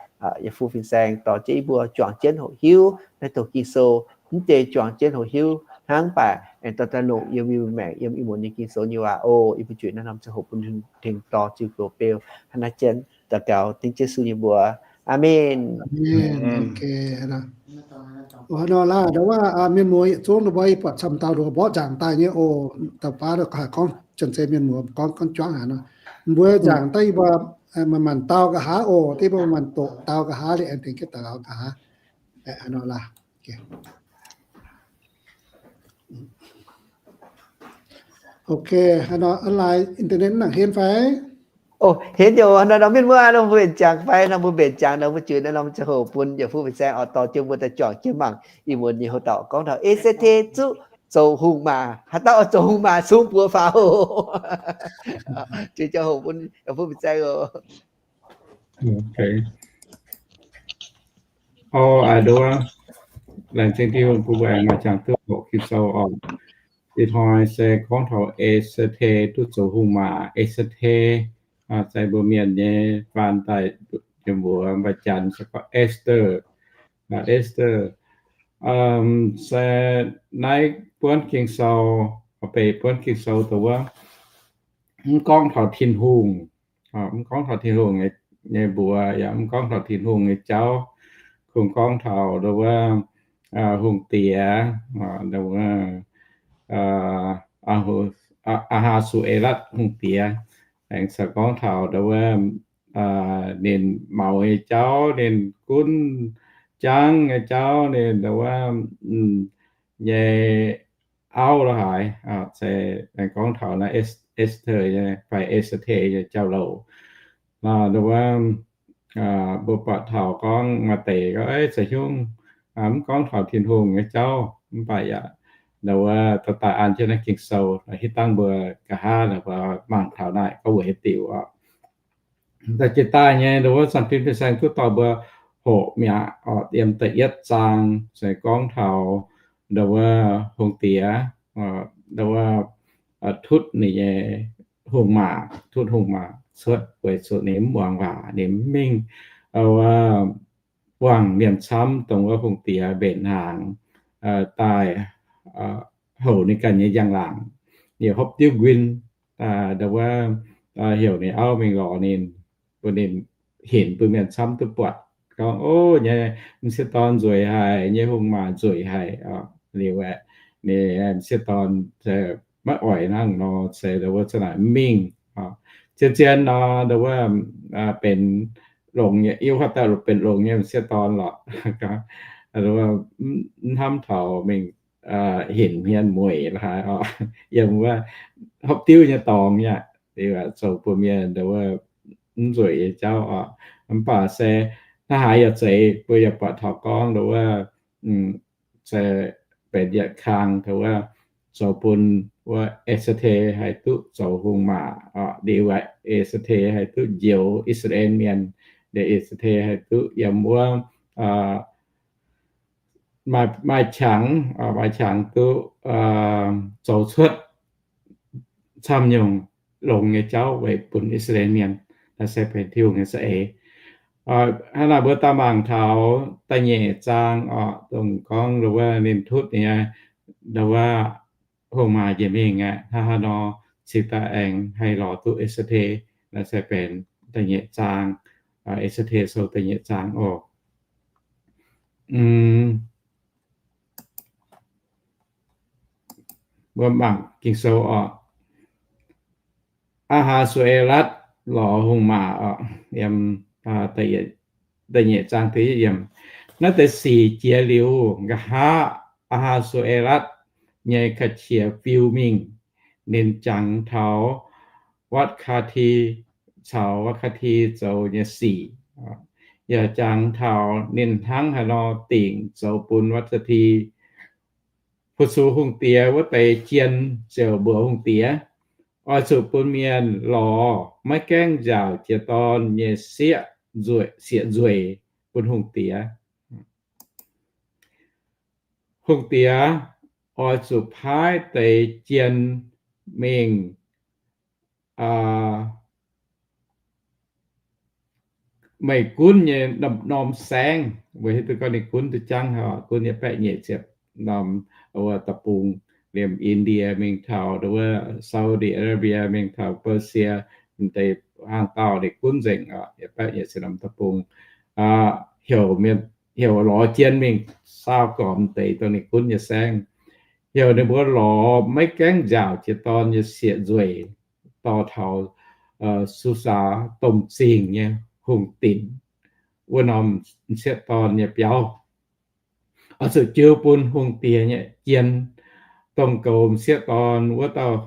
yaac fuqv fin-saeng dorh jienv yie mbuo juangc jienv hoqc hiuv naaiv doqc Ging-Sou, mv deix juangc jienv hoqc hiuv hnangv, mv baac aengx dorh daaih longc yiem yie mbuo maengc yiem ih muonz nyei Ging-Sou nyei waac oc. Yie mbuo juangc naaiv norm ziangh hoc bun Tin-Hungh dorh ziux goux beu. Hnangv naaiv jienv daux gaux dengv Yesu nyei mbuox. Aamen. Hnangv nor laah, ndau wuov mienh muoz yietc zungv ndau wuov yie buatc camv dauh nduov mborqv nzaangc daaih nyei oc. Dauh baav haih gorngv janx-zei mienh muoz gorngv, gorngv juangv haic nor. Mbuo nzaangc daaih yie mbuo manc-manc dau nqa'haav oc. Daaih yie mbuo manc-manc doqc dau nqa'haav liuz aengx tengx jienv daux gaux nqa'haav. Ok, hnangv nor online internet mv nangc henv fai? Ov, henv youc, hnangv nor mienh muoz nor mbuo mbenc jangx fai nor mbuo mbenc jangx nor mbuo juix naaiv norm ziangh hoc bun yaac fuqv fin-saeng oix dorh jienv mbuo daaih juangc jienv mangc ih muonz nyei houx dauh gorngv taux E C T zuqv zoux hungh maac. Haaix dauh oix zoux hungh maac sung buoz faaux oc. Juix ziangh hoc bun yaac fuqv fin-saeng oc. Ov, a'nduov, laengz zingh Tin-Hungh bun mbuo aengx maaih jangx duqv hoqc Ging-Sou oc. Ih hnoi se gorngv taux Ester duqv zoux hungh maac. Ester se mbuo mienh nyei faan daaih jiex mbuox mbaih janx se gorngv Ester. Ester se naaiv buonv Ging-Sou, beiv buonv Ging-Sou dongh wuov, mv gorngv taux Tin-Hungh, mv gorngv taux Tin-Hungh nyei mbuox, yaac mv gorngv taux Tin-Hungh nyei jauv. Kungx gorngv taux dongh wuov hungh diex, dongh wuov Aa^haa^su^e^latv hungh diex. Aengx caux gorngv taux dongh wuov ninh maux nyei jauv, ninh gunv jangv nyei jauv, ninh dongh wuov nyei auv la'haaix, se aengx gorngv taux naaiv Ester nyei fai Ester nyei jauv-louc. Dongh wuov mbuo buatc taux gorngv maaih deix gorngv, Eix, ceix hiuv mv gorngv taux Tin-Hungh nyei jauv, mv baac yaac dongh wuov dorh daaih an jienv naaiv Ging-Sou hitv dangh mbuo nqa'haav mangc taux naaic gorngv weic haaix diuc oc. Daaih jiex daaih nyei dongh wuov Zanc Fin Fin-Saeng duqv dorh mbuo hoqc mi'aqv oc. Yiem da'yietv zaang se gorngv taux dongh wuov hungh diex, dongh wuov tutv ninh nyei hungh maac, tutv hungh maac cuotv weic zuqc ninh mv muangx waac, ninh mv mingh wuov buangh mienh camv, dongh wuov hungh diex mbenc hnaangx daaih houc ninh ganh nyei njang-laangc, ninh hopv diuv nquin, dongh wuov heuc ninh auv mingh lorz ninh, bun ninh hinc bun mienh camv duqv buatc gorngv, ov, nyei m'sieqv dorn nzueic haic, nyei hungh maac nzueic haic. Liuz aeqv, ninh m'sieqv dorn maiv oix hnangv nor, se dongh wuov zanc naaic mv mingh. Zien-zien nor, dongh wuov benx longx nyei, iu haaix dauh benx longx nyei m'sieqv dorn lorqc, mv hnamv taux mingh hinc hmien mueic la'haaix oc, yiem wuov hopv diuv nyei dorngx aqv. Liuz aeqv, zoux bun mienh dongh wuov mv nzueic nyei jauv oc. Mv baac se hnangv haaix yaac zeiz, mbuo yaac buatc taux gorngv dongh wuov se benx yietc kang dongh wuov zoux bun wuov Ester haih duqv zoux hungh maac oc. Liuz aeqv, Ester haih duqv njoux I^saa^laa^en Mienh. Liuz Ester haih duqv yiem wuov maaih qangx, maaih qangx duqv zoux cuotv camv nyungc longx nyei jauv weic bun I^saa^laa^en Mienh. Naaiv se benx Tin-Hungh nyei za'eix. Hnangv naaic mbuo daaih mangc taux da'nyeic zaang oc, dongh gorngv wuov ninh tutv nyei, wuov hungh maac njiec mingh aqv, hnangv haaix nor cingx daaih aengx haih lorz duqv E^se^te. Naaiv se benx da'nyeic zaang, E^se^te Sou da'nyeic zaang oc. Mbuo mangc Ging-Sou oc. Aa^haa^su^e^latv lorz hungh maac oc, yiem da'nyeic zaang da'yietv yiemc. Naaiv deix sic jiex liuz, nqa'haav Aa^haa^su^e^latv nyei ga'qiex fiu mingh. Ninh jangx taux Watv^kaa^ti caux Watv^kaa^ti zoux nyei sic, yaac jangx taux ninh hnangv haaix nor dingc zoux bun Watv^kaa^ti. Fu-sux hungh diex wuov deix jien ziouc mbuox hungh diex, Oix zuqc bun mienh lorz maiv gaengh nziaauc jiez dorn nyei sieqv nzueic, sieqv nzueic bun hungh diex. Hungh diex oix zuqc paaiv deix jien mingh meih gunv nyei norm saengv. Weic hiuv duqv gorngv ninh gunv duqv jangv, gunv yietc baeqv nyic ziepc norm deic-bung, liemh India mingh taux wuov Saudi Arabia, mingh taux Persia, deix hnaangx dauh ninh gunv nzengc, yietc baeqv nyic ziepc norm deic-bung. Heuc, heuc lorz jien mingh saau gormx deix dongh ninh gunv nyei saengv. Heuc ninh mbuo lorz maiv gaengh nziaauc jiez dorn nyei sieqv nzueic dorh taux Susaa domh zingh nyei hungh dinc wuov norm m'sieqv dorn nyei biauv. Oix zuqc jiu bun hungh diex nyei jien, dongh goux m'sieqv dorn wuov dauh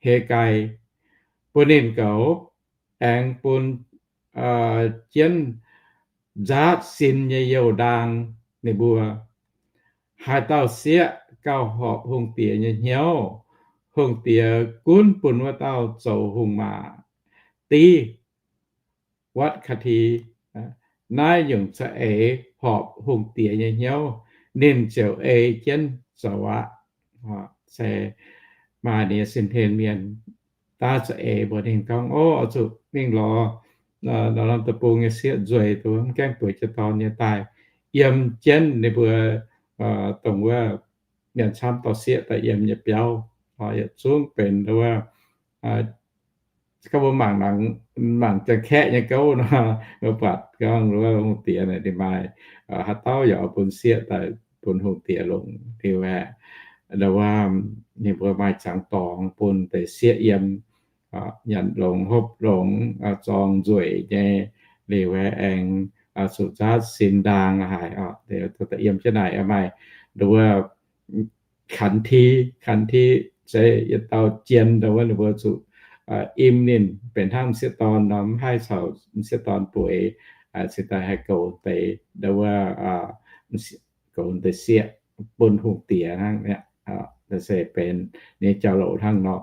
Hegai, bun ninh goux, aengx bun jienv nzaatv sin nyei youh ndaang ninh mbuo. Haaix dauh sieqv gauh horpc hungh diex nyei hnyouv, hungh diex gunv bun wuov dauh zoux hungh maac div Watv^kaa^ti. Naaiv nyungc za'eix horpc hungh diex nyei hnyouv, ninh ziouc ei jienv zoux aqv. Se maaih nyei sin-hlen mienh daav za'eix mbuox ninh gorngv, Ov, oix zuqc mingh lorz norm deic-bung nyei sieqv nzueic, mv gaengh bueix jiez dorn nyei daaih yiem jienv ninh mbuo dongh wuov mienh camv dorh sieqv daaih yiem nyei biauv. Yietc zungv benx wuov, gorngv mbuo mangc, mangc Janx-Kaeqv nyei gouv nor, mbuo buatc gorngv wuov hungh diex naaic ninh maaih haaix dauh yaac bun sieqv daaih bun hungh diex longc liuz aeqv, wuov ninh mbuo maaih ziangx dorngx bun deix sieqv yiem, nyanc longx hopv longx, zorng nzueic nyei liuz aeqv, aengx zuqc nzaatv sin ndaang haic. Yiem jienv naaic maaih wuov ขันที, ขันที se yietc dauh jien, wuov ninh mbuo zuqc im ninh benx hnangv m'sieqv dorn nor, mv haih caux m'sieqv dorn bueix, cingx daaih haih goux deix, wuov goux deix sieqv bun hungh diex hnangv. Se benx ninh jauv-louc hnangv nor.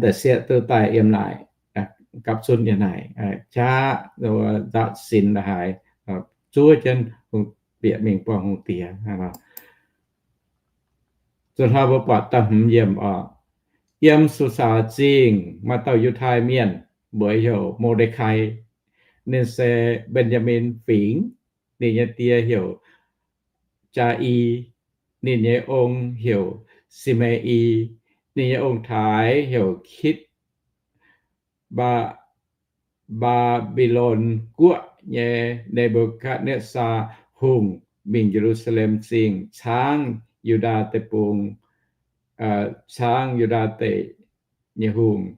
Deix sieqv duqv daaih yiem naaic, gapv zunv yiem naaic, qaqv nzaatv sin la'haaix, zuov jienv bieqc mingh buangh hungh diex. Zunh hnoi mbuo buatc da'hmz yiemc oc. Yiem Susaa Zingh maaih dauh Yiutai Mienh, mbuox heuc Mo^nde^kai. Ninh se Mben^yaa^min Fingx. Ninh nyei die heuc Jaa^i. Ninh nyei ong heuc Si^me^i. Ninh nyei ong-taaix heuc Kitv. Mbaa, Mbaa^mbi^lon guoqv nyei Ne^mbu^katv^netv^saa Hungh mingh Ye^lu^saa^lem Zingh caangv Yu^ndaa Deic-Bung, caangv Yu^ndaa Deic nyei hungh,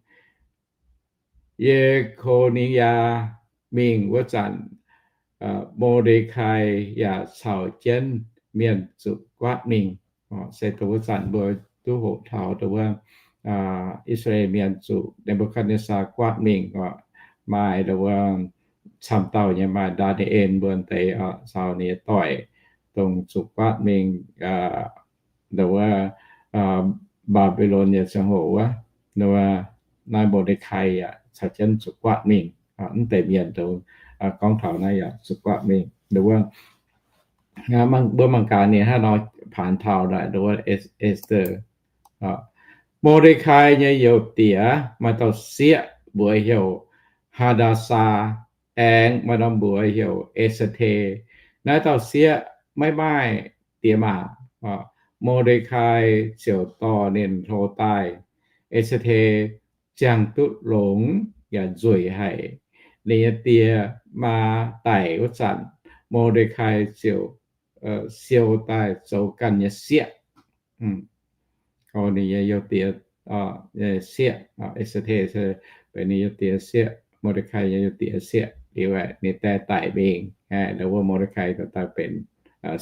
Ye^ko^ni^yaa, mingh wuov zanc, Mo^nde^kai yaac caux jienv mienh zuqc guaatv mingh. Se dongh wuov zanc mbuo duqv hoqc taux dongh wuov I^saa^laa^en Mienh zuqc Ne^mbu^katv^netv^saa guaatv mingh oc. Maaih dongh wuov camv dauh nyei, maaih Ndaa^ni^en mbuo deix oc, caux ninh nyei doic, dongh zuqc guaatv mingh dongh wuov Mbaa^mbi^lon nyei ziangh hoc wuov, dongh wuov naaiv Mo^nde^kai yaac caux jienv zuqc guaatv mingh. Mv deix mienh dongh gorngv taux naaiv yaac zuqc guaatv mingh. Dongh wuov Mbuo mangc gaax ninh hnangv nor paanx taux naaic, Esther. Mor^nde^kai nyei youh diex maaih dauh sieqv mbuox heuc Hadaa^saa, aengx maaih norm mbuox heuc E^se^te. Naaiv dauh sieqv maiv maaih diex maac. Mor^nde^kai ziouc dorh ninh hlo daaih. E^se^te ziangh duqv longx yaac nzueic haic. Ninh nyei die maa daic wuov zanc, Mor^nde^kai ziouc siou daaih zoux ganh nyei sieqv. Ninh nyei youh diex sieqv, E^se^te benx ninh youh diex sieqv, Mor^nde^kai nyei youh diex sieqv. Liuz ninh die daic mingh, wuov Mor^nde^kai daaih benx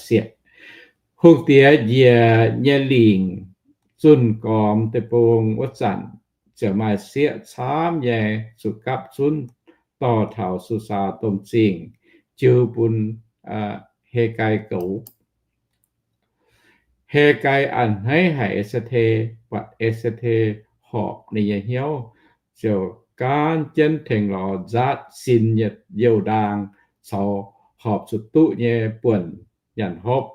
sieqv. Hungh diex njiec nyei lingc zunh gormx deic-bung wuov zanc, ziouc maaih sieqv camv nyei zuqc gapv zunv dorh taux Susaa Domh Zingh jiu bun Hegai goux. Hegai a'hneiv haic E^se^te, buatc E^se^te horpc ninh nyei hnyouv, ziouc gaanv jienv tengx lorz nzaatv sin nyei youh ndaang caux horpc zuqc duqv nyei buonc nyanc hopv.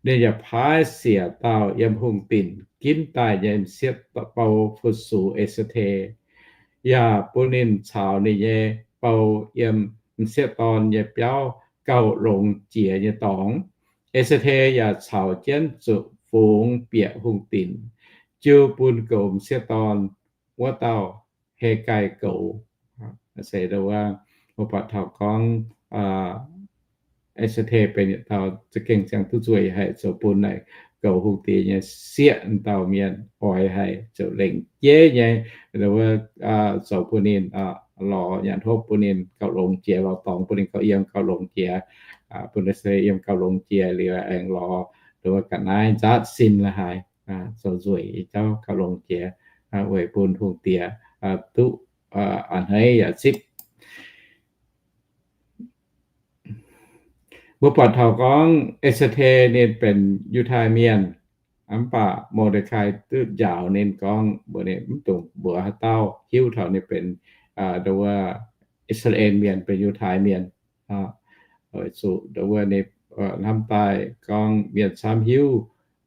Ninh yaac paaiv siec dauh yiem hungh dinc ginv daaih nyei m'sieqv bou fu-sux E^se^te, yaac bun ninh caux ninh nyei bou yiem m'sieqv dorn nyei biauv gauh longx jiex nyei dorngx. E^se^te yaac caux jienv zuqc fungx bieqc hungh dinc, jiu bun goux m'sieqv dorn wuov dauh Hegai goux. Se wuov, mbuo buatc taux gorngv E^se^te benx yietc dauh za'gengh ziangh duqv nzueic haic zoux bun naaic goux hungh diex nyei sieqv dauh mienh oix haic, ziouc lengc jeiv nyei zoux bun ninh lorz nyanc hopv, bun ninh gauh longx jiex, lorz dorngx bun ninh gauh yiem gauh longx jiex, bun E^se^te yiem gauh longx jiex liuz aengx lorz wuov ga'naaiv nzaatv sin la'haaix zoux nzueic nyei jauv gauh longx jiex, weic bun hungh diex duqv a'hneiv yaac zipv. Mbuo buatc taux gorngv E^se^te ninh benx Yiutai Mienh, mv baac Mor^nde^kai duqv njaaux ninh gorngv mbuox ninh mv dungx mbuox haaix dauh hiuv taux ninh benx wuov I^saa^laa^en Mienh, benx Yiutai Mienh. Weic zuqc wuov ninh hnamv daaih gorngv mienh camv hiuv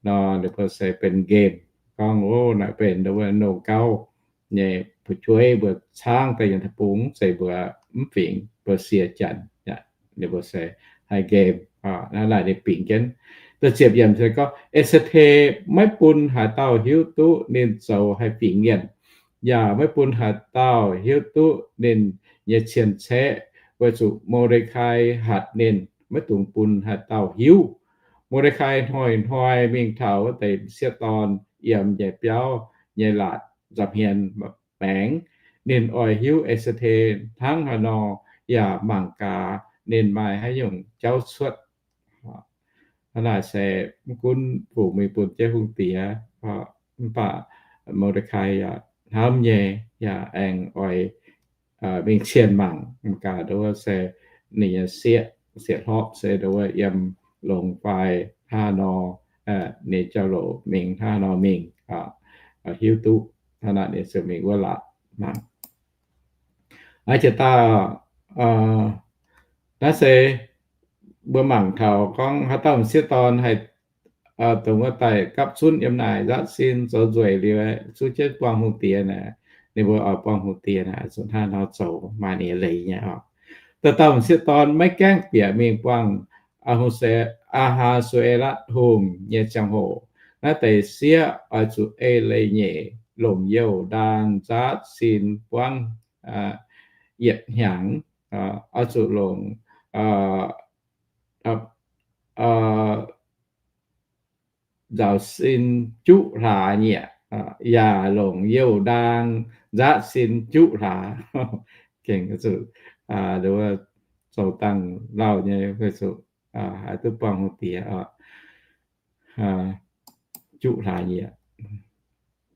nor, ninh mbuo se benx nqemh gorngv, o, naaiv benx wuov nongh gauv nyei fu'jueiv, mbuo caangv daaih yiem deic-bung se mbuo mv fingx, mbuo sie janx. Ninh mbuo se haih nqemh. Naaiv naaic ninh bingx jienv. Da'ziepc yiemc se gorngv E^se^te maiv bun haaix dauh hiuv duqv ninh zoux haih fingx mienh, yaac maiv bun haaix dauh hiuv duqv ninh nyei cien-ceqv, weic zuqc Mor^nde^kai hatc ninh maiv dungx bun haaix dauh hiuv. Mor^nde^kai hnoi-hnoi mingh taux wuov deix m'sieqv dorn yiem nyei biauv nyei laatc nza'hmien maengx. Ninh oix hiuv E^se^te hnangv haaix nor, yaac mangc gaax ninh maaih haaix nyungc jauv cuotv. Hnangv naaic se mv gunv fungc mingh bun jienv hungh diex, mv baac Mor^nde^kai yaac hnamv nyei, yaac aengx oix mingh cien mangc. Mv gaax nduov se ninh nyei sieqv, sieqv hlorpv se nduov yiem longx fai hnangv nor, ninh jauv-louc mingh hnangv nor mingh, hiuv duqv hnangv naaic ninh ziouc mingh wuov laatc mangc. Aa, jiex daaih, naaiv se mbuo mangc taux gorngv haaix dauh m'sieqv dorn haih dongh wuov daaih gapv zunv yiem naaic nzaatv sin zoux nzueic liuz, zuqv jienv buangh hungh diex naaic, ninh mbuo oix buangh hungh diex naaic zuqc hnangv nor zoux maaih ninh nyei leiz nyei oc. Dauh dauh m'sieqv dorn maiv gaengh bieqc mingh buangh Aa^haa^su^e^latv Hungh nyei ziangh hoc, naaiv deix sieqv oix zuqc ei leiz-nyeic longc youh ndaang nzaatv sin buangv yietc hnyangx, oix zuqc longc nzaaux sin juqv hlaax nyieqc, yaac longc youh ndaang nzaatv sin juqv hlaax. Gengh zuqc zoux dangh lauh nyei, weic zuqc haaix duqv buangh hungh diex, juqv hlaax nyieqc,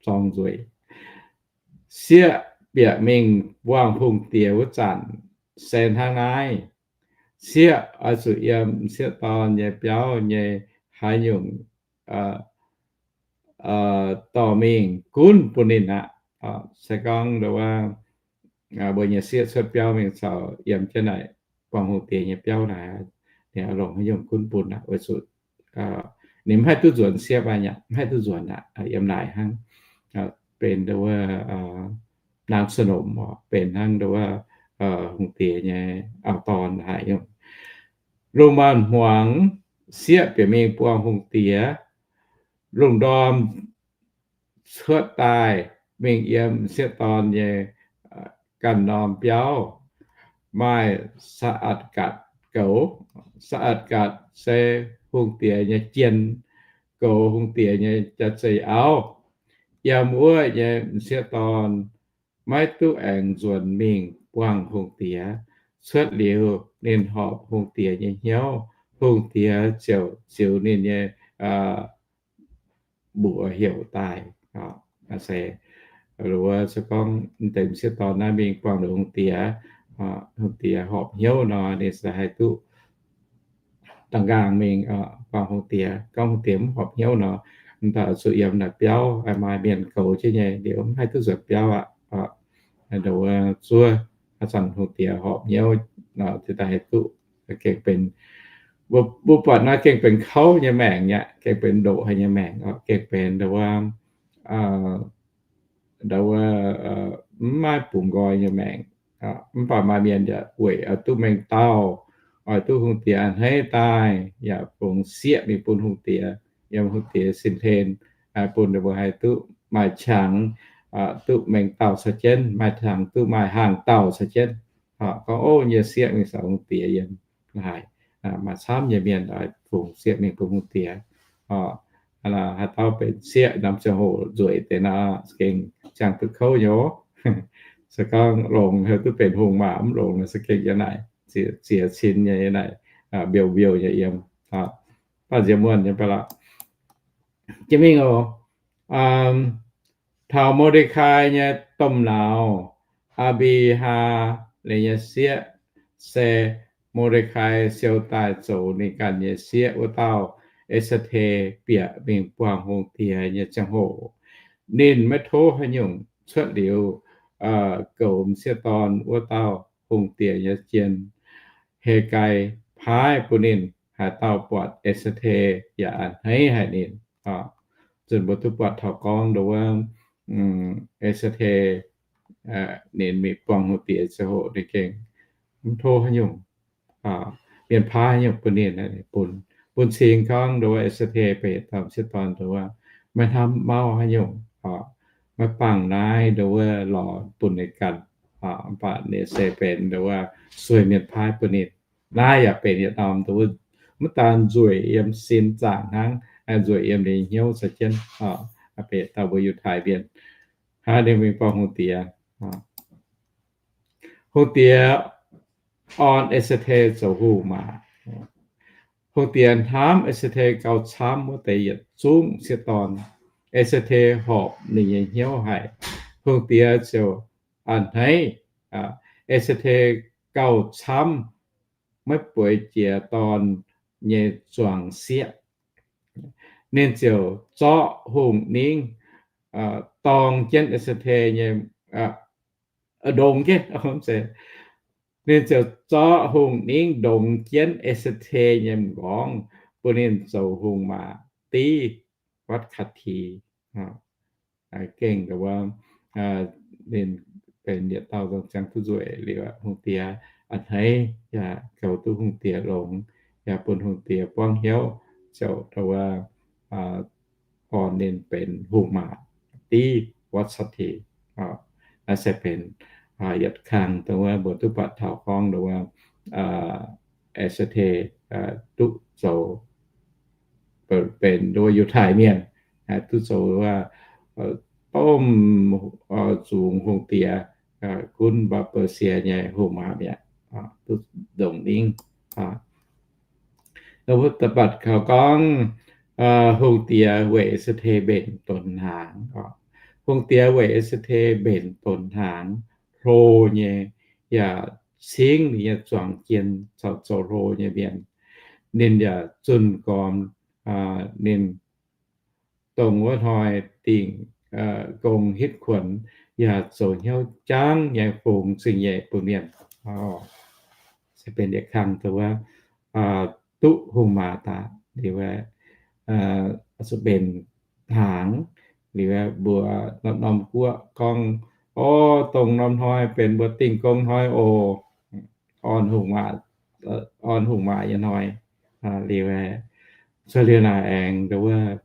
zorng nzueic. Sieqv bieqc mingh buangh hungh diex wuov zanc se hnangv naaiv. Sieqv oix zuqc yiem m'sieqv dorn nyei biauv nyei haaix nyungc dorh mingh gunv bun ninh aqv. Se gorngv mbuo nyei sieqv cuotv biauv mingh caux yiem jienv naaic buangh hungh diex nyei biauv naaic, longc haaix nyungc gunv bun aqv. Weic zuqc ninh mv haih duqv nzuonx siepv aqv, mv haih duqv nzuonx aqv, yiem naaic hnangv. Benx nduov wuov นางสนม orqc, benx hnangv nduov wuov hungh diex nyei auv-dorn haaix nyungc. Lungh maanz-hmuangx sieqv bieqc mingh buangh hungh diex. Lungh ndorm cuotv daaih mingh yiem m'sieqv dorn nyei ganh norm biauv, maaih สะอาดกัด goux. สะอาดกัด se hungh diex nyei jien, goux hungh diex nyei jaav-zei auv. Yiem wuov nyei m'sieqv dorn maiv duqv aengx nzuonx mingh buangh hungh diex. Cuotv liuz ninh horpc hungh diex nyei hnyouv, hungh diex ziouc ziux ninh nyei mbuox heuc daaih. Se, wuov se gorngv m'deix m'sieqv dorn naaiv mingh buangh liuz hungh diex, hungh diex horpc hnyouv nor, ninh se haih duqv da'nqaang mingh buangh hungh diex. Gorngv hungh diex mv horpc hnyouv nor, m'daaih zuqc yiem naaic biauv, maaih mienh goux jienv nyei liuz mv haih duqv nzuonx biauv aqv. Nduov wuov zuov, haaix zanc hungh diex horpc hnyouv nor, da'haih duqv gengh benx, mbuo buatc naaiv gengh benx kouv nyei maengc aqv, gengh benx ndoqc haic nyei maengc, gengh benx nduov wuov, nduov wuov mv maaih bungx nqoi nyei maengc. Mv baac maaih mienh yaac weic oix duqv mengh dauh, oix duqv hungh diex a'hneiv daaih, yaac fungx sieqv mingh bun hungh diex, yiem hungh diex sin hlen, bun ninh mbuo haih duqv maaih qangx duqv mengh dauh caux jienv, maaih qangx duqv maaih hnaangx dauh caux jienv. Gorngv, Ov, yie sieqv mingh caux hungh diex yiem naaic. Maaih camv nyei mienh oix fungx sieqv mingh bun hungh diex. Haaix dauh benx sieqv norm ziangh hoc nzueic deix nor, gengh ziangh duqv kouv nyei. Se gorngv longx heuc duqv benx hungh maah, mv longx nor se gengh yiem naaic ziex cin nyei, yiem naaic mbiouh mbiouh nyei yiem. Baac nziex muonh nyei baac lorqc. Jiex mingh oc. Taux Mordekai nyei domh nauz, Aa^mbi^haa, ninh nyei sieqv, se Mordekai siou daaih zoux ninh ganh nyei sieqv wuov dauh, E^se^te, bieqc mingh buangh hungh diex nyei ziangh hoc, ninh maiv tov haaix nyungc cuotv liuz, goux m'sieqv dorn wuov dauh hungh diex nyei jien, Hegai, paaiv bun ninh. Haaix dauh buatc E^se^te yaac a'hneiv haic ninh. Zunh mbuo duqv buatc taux gorngv nduov wuov, E^se^te, ninh mingh buangh hungh diex ziangh hoc ninh gengh mv tov haaix nyungc, mienh paaiv haaix nyungc bun ninh, bun, bun cing gorngv nduov wuov E^se^te beic dauh m'sieqv dorn nduov wuov, maiv hnamv mauv haaix nyungc, maiv bangc naaiv nduov wuov lorz bun ninh ganh. Mv baac ninh se benx nduov wuov sueih mienh paaiv bun ninh. Naaiv yaac benx yietc norm nduov wuov, maiv daan nzueic yiem sin zaangc hnangv, nzueic yiem ninh hnyouv caux jienv. Benx dauh mbuo Yiutai mienh, hnangv ninh mingh buangh hungh diex. Hungh diex orn E^se^te zoux hungh maac. Hungh diex hnamv E^se^te gauh camv wuov deix yietc zungv sieqv dorn. E^se^te horpc ninh nyei hnyouv haic. Hungh diex ziouc a'hneiv E^se^te gauh camv, maiv bueix jiex dorn nyei zuangx sieqv. Ninh ziouc zorqv hungh ningv dorng jienv E^se^te nyei, ndongx jienv, ninh ziouc zorqv hungh ningv ndongx jienv E^se^te nyei m'nqorngv, bun ninh zoux hungh maac div Watc^kaa^ti. Gengh wuov, ninh benx yietc dauh nzong ziangh duqv nzueic liuz, hungh diex a'hneiv yaac goux duqv hungh diex longx, yaac bun hungh diex buangv hnyouv, ziouc wuov, orn ninh benx hungh maac div Watc^kaa^ti. Naaiv se benx yietc kang dongh wuov mbuo duqv buatc taux gorngv wuov, E^se^te duqv zoux benx nduov Yiutai mienh, duqv zoux wuov, domh zungx hungh diex, gunv Mbaa^bu^lo^sie nyei hungh maac mi'aqv, duqv ndongc ningv. Mbuo da'batc kaux gorngv, hungh diex weic E^se^te mbenc donx hnaangx. Hungh diex weic E^se^te mbenc donx hnaangx, hlo nyei, yaac cingv ninh nyei zuangx jien caux zoux hlo nyei mienh. Ninh yaac zunh gormx ninh dongh wuov hnoi dingc gong hitv kuonx, yaac zoux hnyouv jangv nyei fungx zingh nyeic bun mienh. Se benx yietc kang dongh wuov, duqv hungh maac daaih liuz, zuqc mbenc hnaangx. Liuz mbuo norm-norm guoqv gorngv, o, dongh norm hnoi benx mbuo dingh gong hnoi oc, orn hungh maac, orn hungh maac nyei hnoi. Liuz, cuotv liuz naaic aengx nduov wuov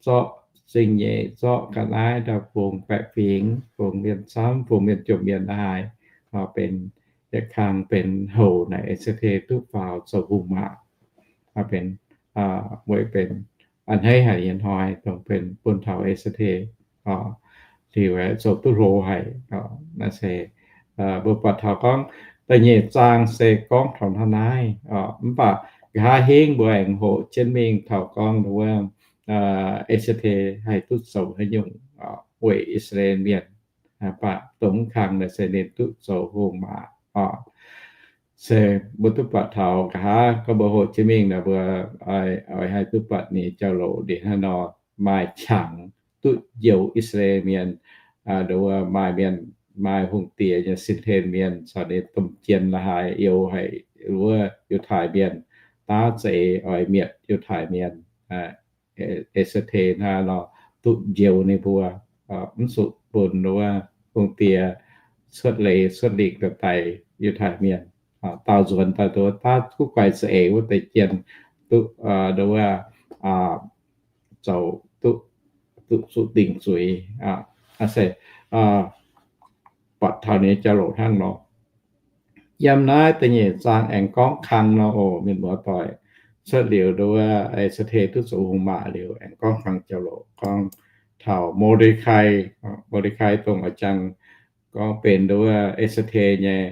zorqv zingh nyeic, zorqv ga'naaiv ndau fungx baeqc fingx, fungx mienh camv, fungx mienh jomc mienh la'haaix, benx yietc kang benx houc naaic E^se^te duqv faaux zoux hungh maac. Benx, weic benx a'hneiv haic nyei hnoi, dongh benx bun taux E^se^te liuz zoux duqv hlo haic. Naaiv se mbuo buatc taux gorngv da'nyeic zaang se gorngv taux hnangv naaiv. Mv baac nqa'haav hingv mbuo aengx hoqc jienv mingh taux gorngv wuov, E^se^te haih duqv zoux haaix nyungc weic I^saa^laa^en Mienh. Mv baac dongh kang naaic se ninh duqv zoux hungh maac oc. Se mbuo duqv buatc taux nqa'haav gorngv mbuo hoqc jienv mingh naaic mbuo oix haih duqv buatc ninh jauv-louc ndiev hnangv nor maaih qangx duqv njoux I^saa^laa^en Mienh, nduov maaih mienh, maaih hungh diex nyei sin-hlen mienh caux ninh domh jien la'haaix youx haic wuov Yiutai Mienh daav za'eix oix mietc Yiutai Mienh. E^se^te hnangv nor duqv njoux ninh mbuo, mv zuqc bun wuov hungh diex cuotv leiz cuotv lingc daaih daix Yiutai Mienh. Daauh nzuonx daaih nduov daav guv guaix za'eix wuov deix jien duqv, nduov wuov, zoux duqv, duqv zuqc dingc zuiz. Se buatc taux ninh nyei jauv-louc hnangv nor. Yiem naaiv da'nyeic zaang aengx gorngv kang nor oc, mienh muoz-doic. Cuotv liuz nduov wuov E^se^te duqv zoux hungh maac liuz aengx gorngv kang jauv-louc gorngv taux Mo^nde^kai. Mo^nde^kai dongh oix jangx gorngv benx nduov wuov E^se^te nyei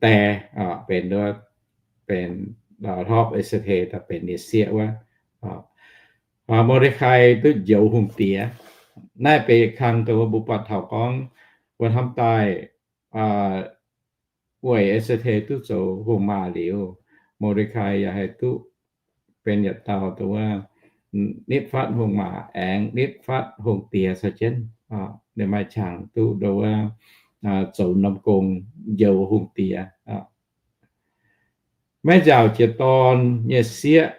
die, benx nduov, benx hlopv E^se^te daaih benx ninh sieqv wuov. Mo^nde^kai duqv njoux hungh diex. Naaiv benx kang dongh wuov mbuo buatc taux gorngv wuov hnamv daaih weic E^se^te duqv zoux hungh maac liuz, Mo^nde^kai yaac haih duqv benx yietc dauh dongh wuov nitv fatv hungh maac aengx nitv fatv hungh diex caux jienv. Ninh maaih qangx duqv dongh wuov zoux norm gong njoux hungh diex. Maiv nziaauc jiex dorn nyei sieqv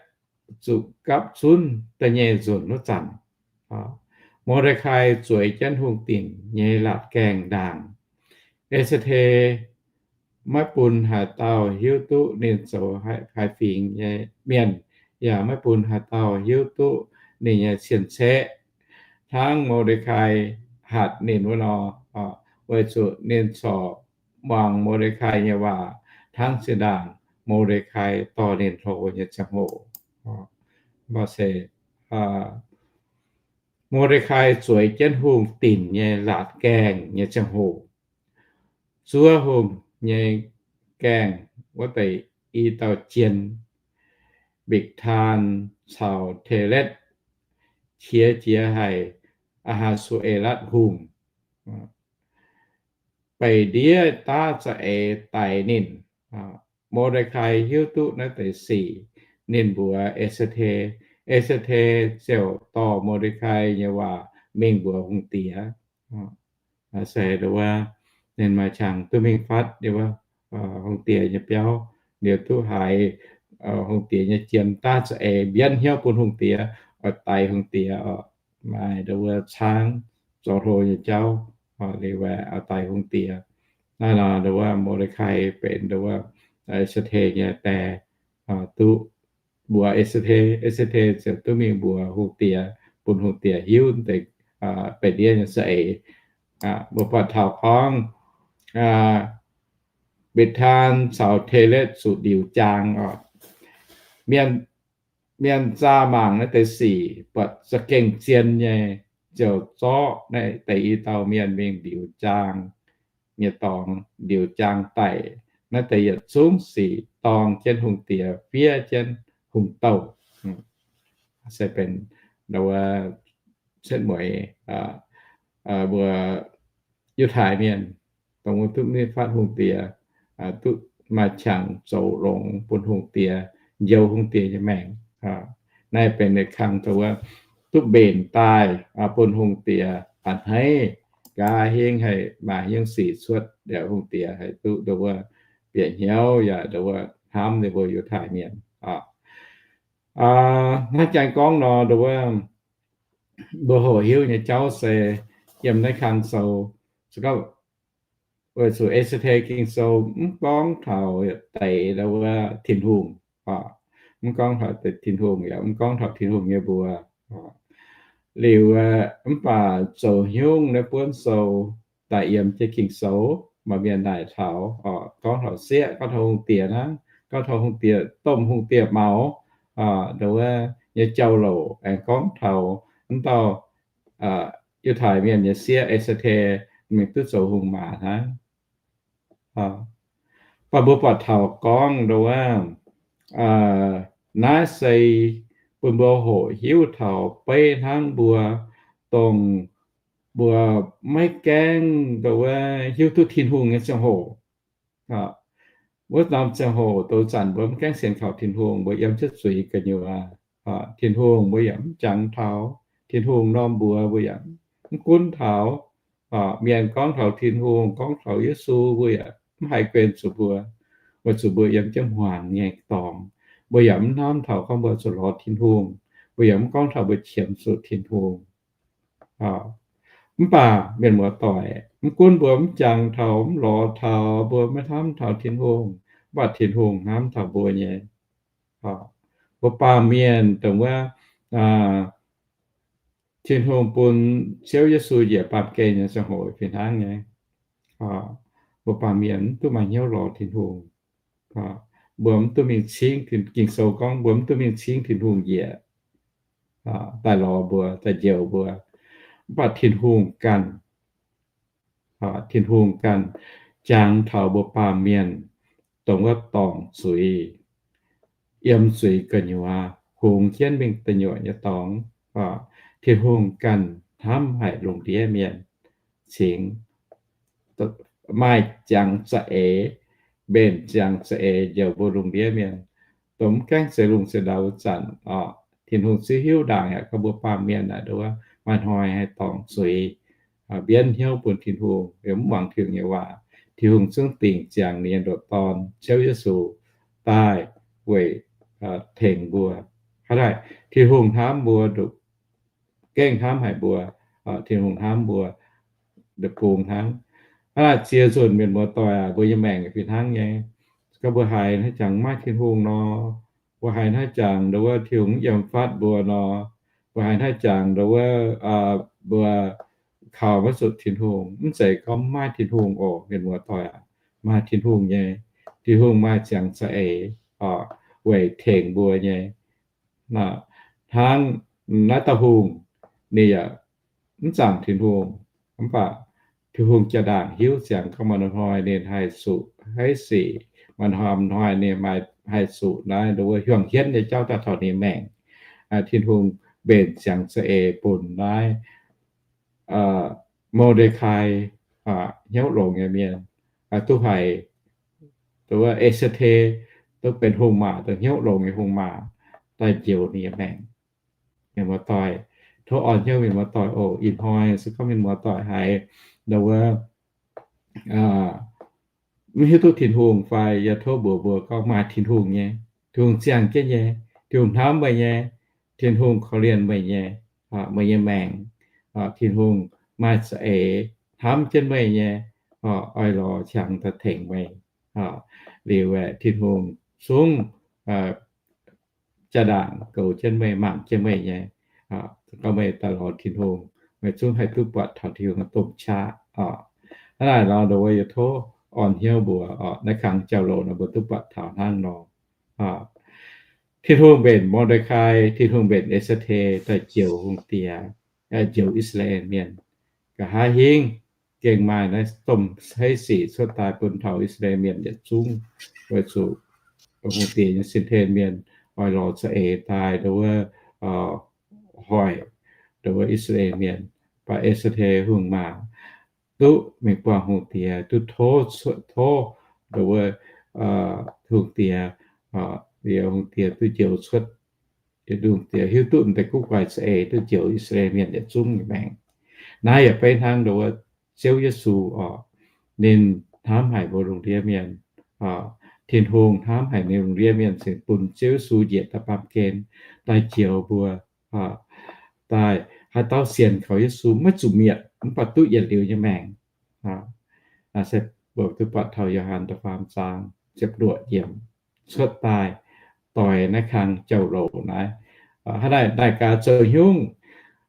zuqc gapv zunv da'nyeic nzunc wuov zanc, Mo^nde^kai zueiz jienv hungh dinc nyei laatc gaengh ndaangc. E^se^te maiv bun haaix dauh hiuv duqv ninh zoux haaix fingx nyei mienh, yaac maiv bun haaix dauh hiuv duqv ninh nyei cien-ceqv. Hnangv Mo^nde^kai hatc ninh wuov nor, weic zuqc ninh corc muangx Mo^nde^kai nyei waac hnangv zinh ndaangc Mo^nde^kai dorh ninh hlo nyei ziangh hoc. Mv baac se Mo^nde^kai zueiz jienv hungh dinc nyei laatc gaengh nyei ziangh hoc, zuov hungh nyei gaengh wuov deix i dauh jien, Mbikc^taan caux Teletv, qiex jiez haic Aa^haa^su^e^latv Hungh. Beic ndiev daav za'eix daix ninh. Mo^nde^kai hiuv duqv naaiv deix sic, ninh mbuox E^se^te. E^se^te ziouc dorh Mo^nde^kai nyei waac mingh mbuox hungh diex. Se wuov, ninh maaih qangx duqv mingh fatv wuov hungh diex nyei biauv, liuz duqv haiz hungh diex nyei jien daav za'eix mbienv hnyouv bun hungh diex, oix daix hungh diex, maaih nduov wuov caangv zoux hlo nyei jauv, liuz daix hungh diex. Naaiv nor nduov wuov Mo^nde^kai benx nduov wuov E^se^te nyei die, duqv mbuox E^se^te, E^se^te ziouc duqv mingh mbuox hungh diex, bun hungh diex hiuv deix beic ndiev nyei za'eix. Mbuo buatc taux gorngv Mbikc^taan caux Teletv zuqc ndiux jaang oc. Mienh, mienh zaah mangc naaiv deix sic buatc za'gengh zien nyei, ziouc zorqv naaiv deix i dauh mienh mingh ndiux jaang nyei dorngx, ndiux jaang daic. Naaiv deix yietc zungv sic dorng jienv hungh diex, fiev jienv hungh douh. Se benx wuov setv mueiz mbuo Yiutai Mienh, dongh wuov duqv nitv fatv hungh diex, duqv maaih qangx zoux longx bun hungh diex, njoux hungh diex nyei maengc. Naaiv benx ninh kangx dongh wuov duqv mbenc daaih bun hungh diex a'hneiv, nqa'haav hingv haih maaih hnyouv sic cuotv, hungh diex haih duqv dongh wuov bieqc hnyouv yaac ndo wuov hnamv ninh mbuo Yiutai Mienh. Hnangv jangx gorngv nor, ndo wuov mbuo hoqc hiuv nyei jauv se yiem naaiv kang sou, weic zuqc Aa^saa^te Ging-Sou mv gorngv taux deix ndo wuov Tin-Hungh, mv gorngv taux Tin-Hungh yaac mv gorngv taux Tin-Hungh nyei mbuox. Liuz mv baac zoux nyungc naaiv buonv sou daaih yiem jienv Ging-Sou, maaih mienh naaic taux, gorngv taux sieqv, gorngv taux hungh diex hnangv, gorngv taux hungh diex domh hungh diex maux, ndo wuov nyei jauv-louc aengx gorngv taux mv dauh Yiutai Mienh nyei sieqv Aa^saa^te mingh duqv zoux hungh maac hnangv. Mv baac mbuo buatc taux gorngv ndo wuov, naaiv se bun mbuo hoqc hiuv taux beiv hnangv mbuo, dongh mbuo maiv gaengh ndo wuov hiuv duqv Tin-Hungh nyei ziangh hoc. Wuov norm ziangh hoc douz zanc mbuo mv gaengh sienx kaux Tin-Hungh, mbuo yiem jienv zuiz gu'nyuoz, Tin-Hungh mbuo yaac mv jangx taux, Tin-Hungh norm mbuox mbuo yaac mv gunv taux. Mienh gorngv taux Tin-Hungh, gorngv taux Yesu, mbuo yaac mv haih guen zuqc mbuo, weic zuqc mbuo yiem jienv hmuangx nyei dorngx. Mbuo yaac mv hnamv taux gorngv mbuo zuqc lorz Tin-Hungh. Mbuo yaac mv gorngv taux mbuo qiemx zuqc Tin-Hungh. Mv baac mienh muoz-doic, mv gunv mbuo mv jangx taux, mv lorz taux, mbuo maiv hnamv taux Tin-Hungh, mv baac Tin-Hungh hnamv taux mbuo nyei. Mbuo baamh mienh dongh wuov Tin-Hungh bun Ziouv Yesu njiec baamh gen nyei ziangh hoc fih hnangv nyei. Mbuo baamh mienh mv duqv maaih hnyouv lorz Tin-Hungh. Mbuo mv duqv mingh cingv, Ging-Sou gorngv mbuo mv duqv mingh cingv Tin-Hungh njiec daaih lorz mbuo, daaih njoux mbuo. Mv baac Tin-Hungh ganh, Tin-Hungh ganh jangx taux mbuo baamh mienh dongh wuov dorngc zuiz, yiem zuiz gu'nyuoz, hungx jienv mingh da'nyuoqc nyei dorngx. Tin-Hungh ganh hnamv haic lungh ndiev mienh cingx, maaih ziangx za'eix, mbenc ziangx za'eix njoux mbuo lungh ndiev mienh. Dongh mv gaengh zeix lungh zeix ndau zanc oc, Tin-Hungh ziouc hiuv ndaangc yaac gorngv mbuo baamh mienh naaic ndo wuov maaih hnoi haih dorngc zuiz, mbienv hnyouv bun Tin-Hungh, mv muangx Tin-Hungh nyei waac. Tin-Hungh zungv dingc ziangx ninh nyei ndoqc Dorn, Ziouv Yesu, daaih weic tengx mbuo. Hnangv naaic, Tin-Hungh hnamv mbuo nduqc, gengh hnamv haic mbuo. Tin-Hungh hnamv mbuo nduqc bung hnangv. Hnangv naaic, ziex nzunc mienh muoz-doic aac, mbuo nyei maengc fih hnangv nyei. Gorngv mbuo haiz hnangv jangx maiv maaih Tin-Hungh nor, mbuo haiz hnangv jangx ndo wuov Tin-Hungh mv yiem fatv mbuo nor, mbuo haiz hnangv jangx ndo wuov mbuo kaux maiv zuqc Tin-Hungh. Mv zeiz gorngv maiv maaih Tin-Hungh oc, mienh muoz-doic aac. Maaih Tin-Hungh nyei. Tin-Hungh maaih ziangx za'eix weic tengx mbuo nyei. Hnangv naaiv dauh hungh, ninh yaac mv zaangc Tin-Hungh, mv baac Tin-Hungh jaa-ndaangc hiuv ziangx gorngv maaih hnoi ninh haih zuqc haiv sic, maaih hnoi ninh maaih haih zuqc naaiv ndo wuov hiuang hietv nyei jauv daaih taux ninh maengc. Tin-Hungh mbenc ziangx za'eix bun naaiv Mo^nde^kai, hnyouv longx nyei mienh, duqv haiz ndo wuov Aa^saa^te, duqv benx hungh maac, dongh hnyouv longx nyei hungh maac, daaih njoux ninh nyei maengc. Mienh muoz-doic, tov orn hnyouv mienh muoz-doic oc. Ih hnoi se gorngv mienh muoz-doic haiz ndo wuov mv hiuv duqv Tin-Hungh fai yaac tov mbuox mbuo gorngv maaih Tin-Hungh nyei. Tin-Hungh ziangh jienv nyei. Tin-Hungh hnamv meih nyei. Tin-Hungh korv-lienh meih nyei, meih nyei maengc. Tin-Hungh maaih za'eix hnamv jienv meih nyei, oix lorz qangx daaih tengx meih. Liuz aeqv, Tin-Hungh zungv jaa-ndaangc goux jienv meih, mangc jienv meih nyei. Gorngv meih daaih lorz Tin-Hungh, meih zungv haih duqv buatc taux Tin-Hungh nyei domh qaqv oc. Hnangv naaic nor, ndo wuov yie tov orn hnyouv mbuo oc, naaiv kangx jauv-louc nor mbuo duqv buatc taux hnangv nor. Tin-Hungh mbenc Mo^nde^kai, Tin-Hungh mbenc Aa^saa^te daaih njoux hungh diex, njoux I^saa^laa^en Mienh. Nqa'haav hingv gengh maaih naaiv domh haiv sic cuotv daaih bun taux I^saa^laa^en Mienh yietc zungv, weic zuqc hungh diex nyei sin-ten mienh oix lorz za'eix daaih ndo wuov hoic ndo wuov I^saa^laa^en Mienh. Mv baac Aa^saa^te hungh maac duqv mingh buangh hungh diex, duqv tov, tov ndo wuov hungh diex, liuz hungh diex duqv njoux cuotv, hungh diex hiuv duqv deix guv guaix za'eix duqv njoux I^saa^laa^en Mienh yietc zungv nyei maengc. Naaiv yaac beiv hnangv ndo wuov Ziouv Yesu oc, ninh hnamv haic mbuo lungh ndiev mienh. Tin-Hungh hnamv haic ninh lungh ndiev mienh cingx bun Ziouv Yesu njiec daaih baamh gen daaih njoux mbuo, daaih haaix dauh sienx kaux Yesu maiv zuqc mietc mv baac duqv yietc liuz nyei maengc. Se mbuo duqv buatc taux Yo^han da'faam zaang ziepc luoqc yiemc cuotv daaih doix naaiv kang jauv-louc naaiv. Hnangv naaic, naaic gaax zoux nyungc,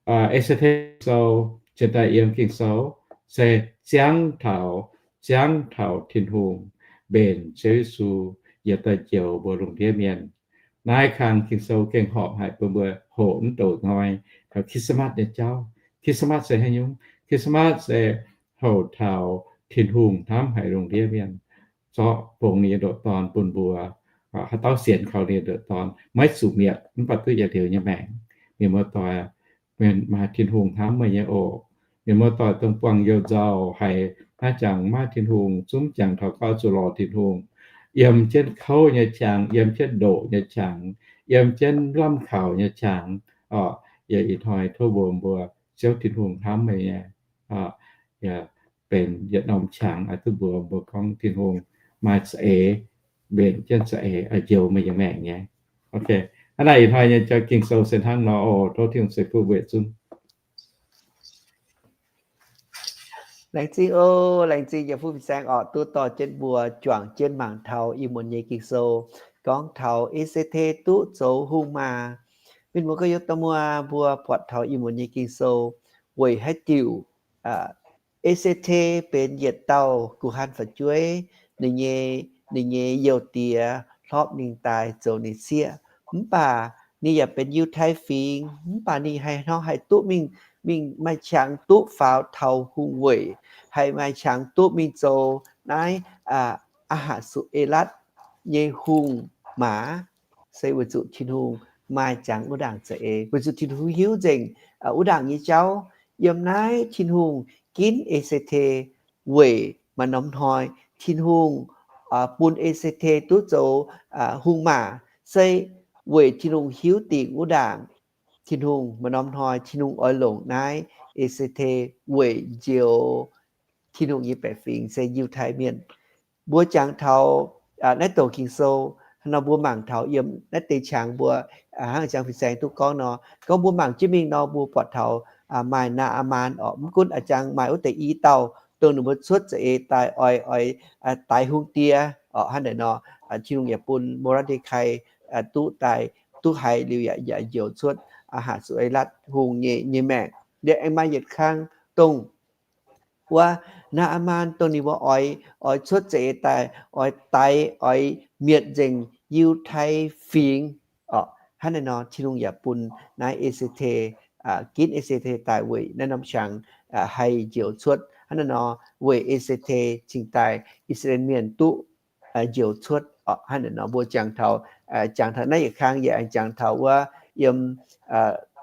E^se^te Ging-Sou, cien daaih yiem Ging-Sou se ziangv taux, ziangv taux Tin-Hungh mbenc Ziouv Yesu yietc daaih njoux mbuo lungh ndiev mienh. Naaiv kang Ging-Sou gengh horpc haic bun mbuo hoqc mv douc hnoi taux Christmas nyei jauv. Christmas se haaix nyungc? Christmas se hoqc taux Tin-Hungh hnamv haic lungh ndiev mienh, zorqv bungx ninh nyei ndoqc Dorn bun mbuo. Haaix dauh sienx kaux ninh ndoqc Dorn maiv zuqc mietc mv baac duqv yietc liuz nyei maengc. Mienh muoz-doic, mienh maaih Tin-Hungh hnamv meih nyei oc. Mienh muoz-doic dongh buangh you-nzauh haiz naaiv jangx maiv maaih Tin-Hungh, zungv jangx taux gauh zuqc lorz Tin-Hungh, yiem jienv kouv nyei qangx, yiem jienv ndoqc nyei qangx, yiem jienv lamh kaux nyei qangx. Yie ih hnoi tov mbuox mbuo, Ziouv Tin-Hungh hnamv meih nyei. Benx yietc norm qangx oix duqv mbuox mbuo gorngv Tin-Hungh maaih za'eix, mbenc jienv za'eix oix njoux meih nyei maengc nyei. Hnangv naaic ih hnoi nyei jauv Ging-Sou se hnangv nor oc. Tov Tin-Hungh ceix fuqv weic zungv. Laengz zingh oc, laengz zingh yietc fuqv fin-saeng orqc, duqv dorh jienv mbuo juangc jienv mangc taux ih muonz nyei Ging-Sou, gorngv taux E^se^te duqv zoux hungh maaz. Mienh muoz gorx-youz dorh muoz, mbuo buatc taux ih muonz nyei Ging-Sou weic haaix diuc E^se^te benx yietc dauh guh hanh fu'jueiv, ninh nyei, ninh nyei youh diex hlorpv ninh daaih zoux ninh sieqv. Mv baac ninh yaac benx Yiutai Fingx, mv baac ninh haih hnangv haih duqv mingh, mingh maaih qangx duqv faaux taux hungh weic, haih maaih qangx duqv mingh zoux naaiv Aa^hatv^su^e^latv nyei hungh maaz. Se weic zuqc Tin-Hungh maaih jangx wuov ndaangc za'eix, weic zuqc Tin-Hungh hiuv nzengc wuov ndaangc nyei jauv. Yiem naaiv Tin-Hungh ginv E^se^te weic maaih norm hnoi Tin-Hungh bun E^se^te duqv zoux hungh maaz, se weic Tin-Hungh hiuv dingc wuov ndaangc. Tin-Hungh maaih norm hnoi Tin-Hungh oix longc naaiv E^se^te weic njoux Tin-Hungh nyei baeqc fingx se Yiutai Mienh. Mbuo jangx taux naaiv douc Ging-Sou nor, mbuo mangc taux yiem naaiv deix qangx mbuo hnangv a'jang fin-saeng duqv gorngv nor, gorngv mbuo mangc jienv mingh nor, mbuo buatc taux maaih Naa^aa^maan orqc. Mv gunv a'jang maaih wuov deix i dauh dongh ninh mbuo cuotv za'eix daaih oix, oix daix hungh diex orqc. Hnangv naaic nor, Tin-Hungh yaac bun Mo^latv^nde^kai duqv daaih, duqv haiz liuz yaac, yaac njoux cuotv Aa^hatv^su^e^latv hungh nyei, nyei maengc. Liuz aengx maaih yietc kang dongh wuov Naa^aa^maan dongh ninh mbuo oix, oix cuotv za'eix daaih oix daix, oix mietc nzengc Yiutai Fingx orqc. Hnangv naaic nor, Tin-Hungh yaac bun naaiv E^se^te, ginv E^se^te daaih weic naaiv norm qangx haih njoux cuotv. Hnangv naaic nor, weic E^se^te cingx daaih I^saa^laa^en Mienh duqv njoux cuotv orqc. Hnangv naaic nor, mbuo jangx taux, jangx taux naaiv yietc kang yaac aengx jangx taux wuov yiem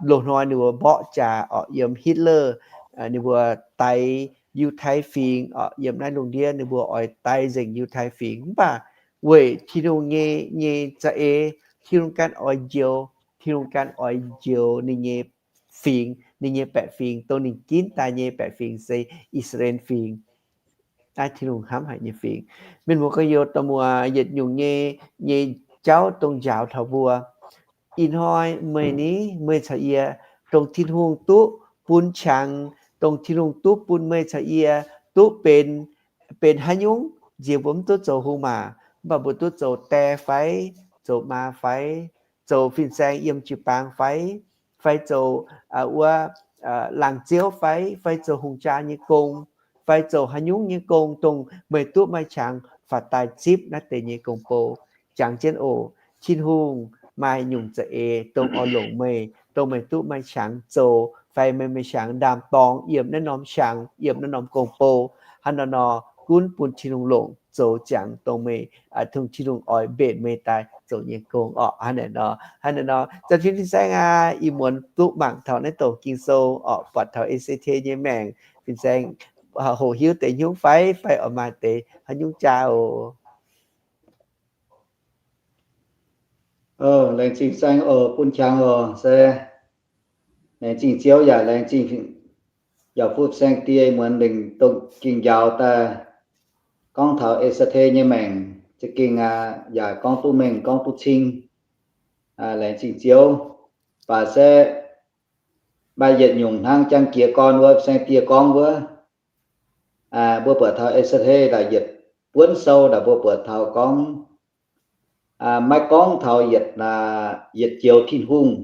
loz-hnoi ninh mbuo mborqv jaax orqc, yiem Hitler ninh mbuo daix Yiutai Fingx orqc, yiem naaiv lungh ndiev ninh mbuo oix daix nzengc Yiutai Fingx. Mv baac weic Tin-Hungh nyei, nyei za'eix, Tin-Hungh ganh oix njoux, Tin-Hungh ganh oix njoux ninh nyei fingx, ninh nyei baeqc fingx, dongh ninh ginv daaih nyei baeqc fingx se I^saa^laa^en Fingx. Naaiv Tin-Hungh hnamv haic nyei fingx. Mienh muoz gorx-youz dorh muoz, yietc nyungc nyei, nyei jauv dongh njaaux taux mbuo. Ih hnoi meih ni, meih caux yie, dongh Tin-Hungh duqv bun qangx, dongh Tin-Hungh duqv bun meih caux yie duqv benx, benx haaix nyungc, nziex mbuo mv duqv zoux hungh maac, mv baac mbuo duqv zoux die fai, zoux maa fai, zoux fin-saeng yiem jiu-baang fai, fai zoux wuov laangz ziouv fai, fai zoux hungh jaa nyei gong, fai zoux haaix nyungc nyei gong, dongh meih duqv maaih qangx faaux daaih zipv naaiv deix nyei gong-bou. Jangx jienv oc, Tin-Hungh maaih nyungc za'eix dongh oix longc meih, dongh meih duqv maaih qangx zoux, fai meih maaih qangx ndaam-dorngx yiem naaiv norm qangx, yiem naaiv norm gong-bou. Hnangv naaiv nor, gunv bun Tin-Hungh longc zoux jangx dongh meih, dongh Tin-Hungh oix mbenc meih daaih zoux nyei gong orqc. Hnangv naaic nor, hnangv naaic nor, za'gengh fin-saeng aac, ih muonz duqv mangc taux naaiv douc Ging-Sou orqc, buatc taux E^se^te nyei maengc, fin-saeng hoqc hiuv deix hnyouv fai, fai oix maaih deix haaix nyungc jaa oc. Laengz zingh saeng oc, bun qangx oc, se laengz zingh Ziouv yaac laengz zingh yaac fu saeng-die muonz lengc dongh ging njaaux daaih gorngv taux E^se^te nyei maengc. za'gengh yaac gorngv duqv mengh, gorngv duqv cing, laengz zingh Ziouv. Baac se maaih yietc nyungc hnangv jang jiez gorn wuov saeng-die gorngv wuov, mbuo buatc taux Aa^saa^te daaih yietc buonv sou daaih mbuo buatc taux gorngv, maiv gorngv taux yietc, yietc joux Tin-Hungh,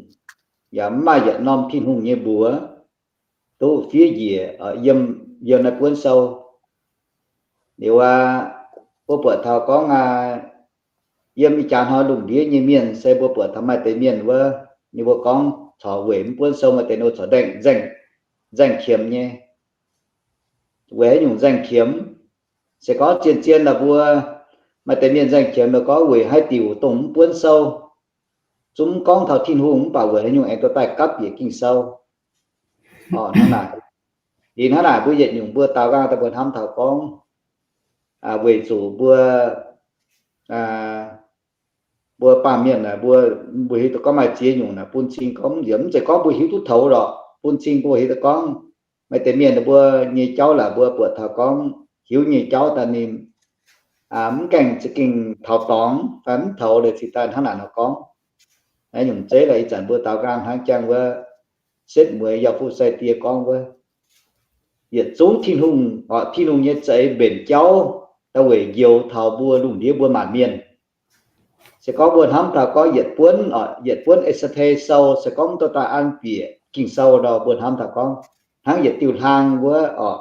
yaac mv maaih yietc norm Tin-Hungh nyei mbuox duqv fiev njiec yiem, yiem naaiv buonv sou. Liuz aqv, mbuo buatc taux gorngv, yiem ih jaax hnoi lungh ndiev nyei mienh se mbuo buatc taux maaih deix mienh wuov, ninh mbuo gorngv corc weic mv buonv sou maaih deix ninh mbuo corc nzaeng, nzaeng qiemx nyei. Weic haaix nyungc nzaeng qiemx? Se gorngv zien-zien naaic mbuo maaih deix mienh nzaeng qiemx nor gorngv weic haaix diuc dongh mv buonv sou zungv mv gorngv taux Tin-Hungh mv baac weic haaix nyungc aengx dorh daaih gapv bieqc Ging-Sou. Hnangv naaic, liuz hnangv naaic mbuo yietc nyungc mbuo daaux nqaang daaih mbuo hnamv taux gorngv, weic zuqc mbuo, mbuo baamh mienh naaic mbuo, mbuo hiuv duqv gorngv maaih ziex nyungc naaic bun cing gorngv yaac mv zeiz gorngv mbuo hiuv duqv toux lorqc. Bun cing mbuo hiuv duqv gorngv maaih deix mienh mbuo nyei jauv laaic mbuo buatc taux gorngv hiuv nyei jauv daaih ninh mv gaengh za'gengh taux dorngx fai mv toux leiz cingx daaih hnangv naaic nor gorngv. Naaiv nyungc zeiv lorqc ih zanc mbuo daaux nqaang hnangv jangx wuov setv mueiz yaac fu sai die gorngv wuov, yietc zungv Tin-Hungh, Tin-Hungh nyei za'eix mbenc jauv daaih weic njoux taux mbuo lungh ndiev mbuo maanc mienh. Se gorngv mbuo hnamv taux gorngv yietc buonv, yietc buonv Aa^saa^te sou, se gorngv mv dorh daaih an bieqc Ging-Sou nor mbuo hnamv taux gorngv hnangv yietc diuh hlaang wuov oc.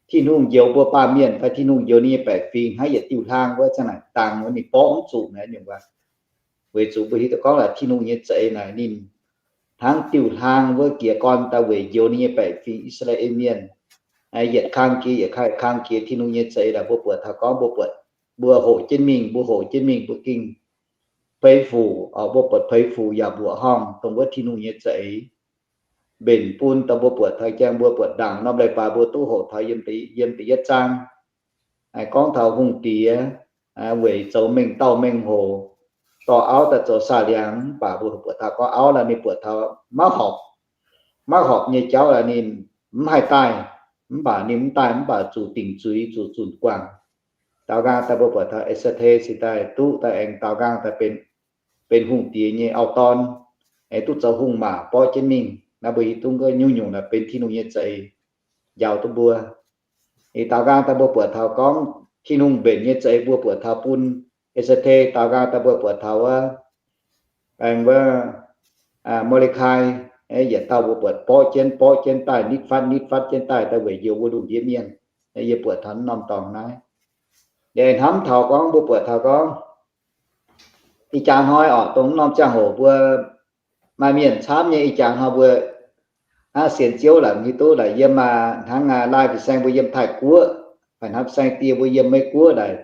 Tin-Hungh njoux mbuo baamh mienh fai Tin-Hungh njoux ninh nyei baeqc fingx hnangv yietc diuh hlaang wuov, za'gengh dangx wuov ninh borqv mv zuqc naaiv nyungc waac. Weic zuqc mbuo hiuv duqv gorngv laaix Tin-Hungh nyei za'eix naaic ninh hnangv diuh hlaang wuov jiez gorn daaih weic njoux ninh nyei baeqc fingx I^saa^laa^en Mienh. Yietc kang jiex yietc kang, kang jiex Tin-Hungh nyei za'eix laaix mbuo buatc taux gorngv mbuo buatc, mbuo hoqc jienv mingh, mbuo hoqc jienv mingh mbuo gengh peix fuc, mbuo buatc peix fuc yaac mbuoqc horngh dongh wuov Tin-Hungh nyei za'eix mbenc bun dongh mbuo buatc taux jangx mbuo buatc ndaangc norm leiz-baaix mbuo duqv hoqc taux yiem da'yietv zaang gorngv taux hungh diex weic zoux mengh dauh mengh hoc, dorh auv daaih zoux saah-liangx, mv baac mbuo buatc taux gorngv auv naaic ninh buatc taux maiv horpc, maiv horpc nyei jauv laaix ninh mv haih daaih, mv baac ninh mv daaih mv baac zuqc dingc zuiz zuqc zunc guangc. Daaux nqaang daaih mbuo buatc taux Aa^saa^te se daaih duqv daaih aengx daaux nqaang daaih benx hungh diex nyei auv-dorn, aengx duqv zoux hungh maac borqv jienv mingh. Naaiv mbuo hiuv duqv nyungc-nyungc naaic benx Tin-Hungh nyei za'eix njaaux duqv mbuo. Ih daaux nqaang daaih mbuo buatc taux gorngv Tin-Hungh mbenc nyei za'eix mbuo buatc taux bun Aa^saa^te daaux nqaang daaih mbuo buatc taux wuov, aengx wuov Mor^li^kai, yietc dauh mbuo buatc borqv jienv borqv jienv daaih, nitv fatv nitv fatv jienv daaih, daaih weic njoux mbuo lungh ndiev mienh. Yie buatc taux norm dorngx naaiv. Yie hnamv taux gorngv mbuo buatc taux gorngv ih jaax hnoi oc, dongh norm ziangh hoc mbuo maaih mienh camv nyei. Ih jaax hnoi mbuo hnangv sienx Ziouv laaix hiuv duqv laaix yiem hnangv laai fin-saeng mbuo yiem Taiv-Guoqv fai hnamv saeng-die mbuo yiem Meiv-Guoqv laaix,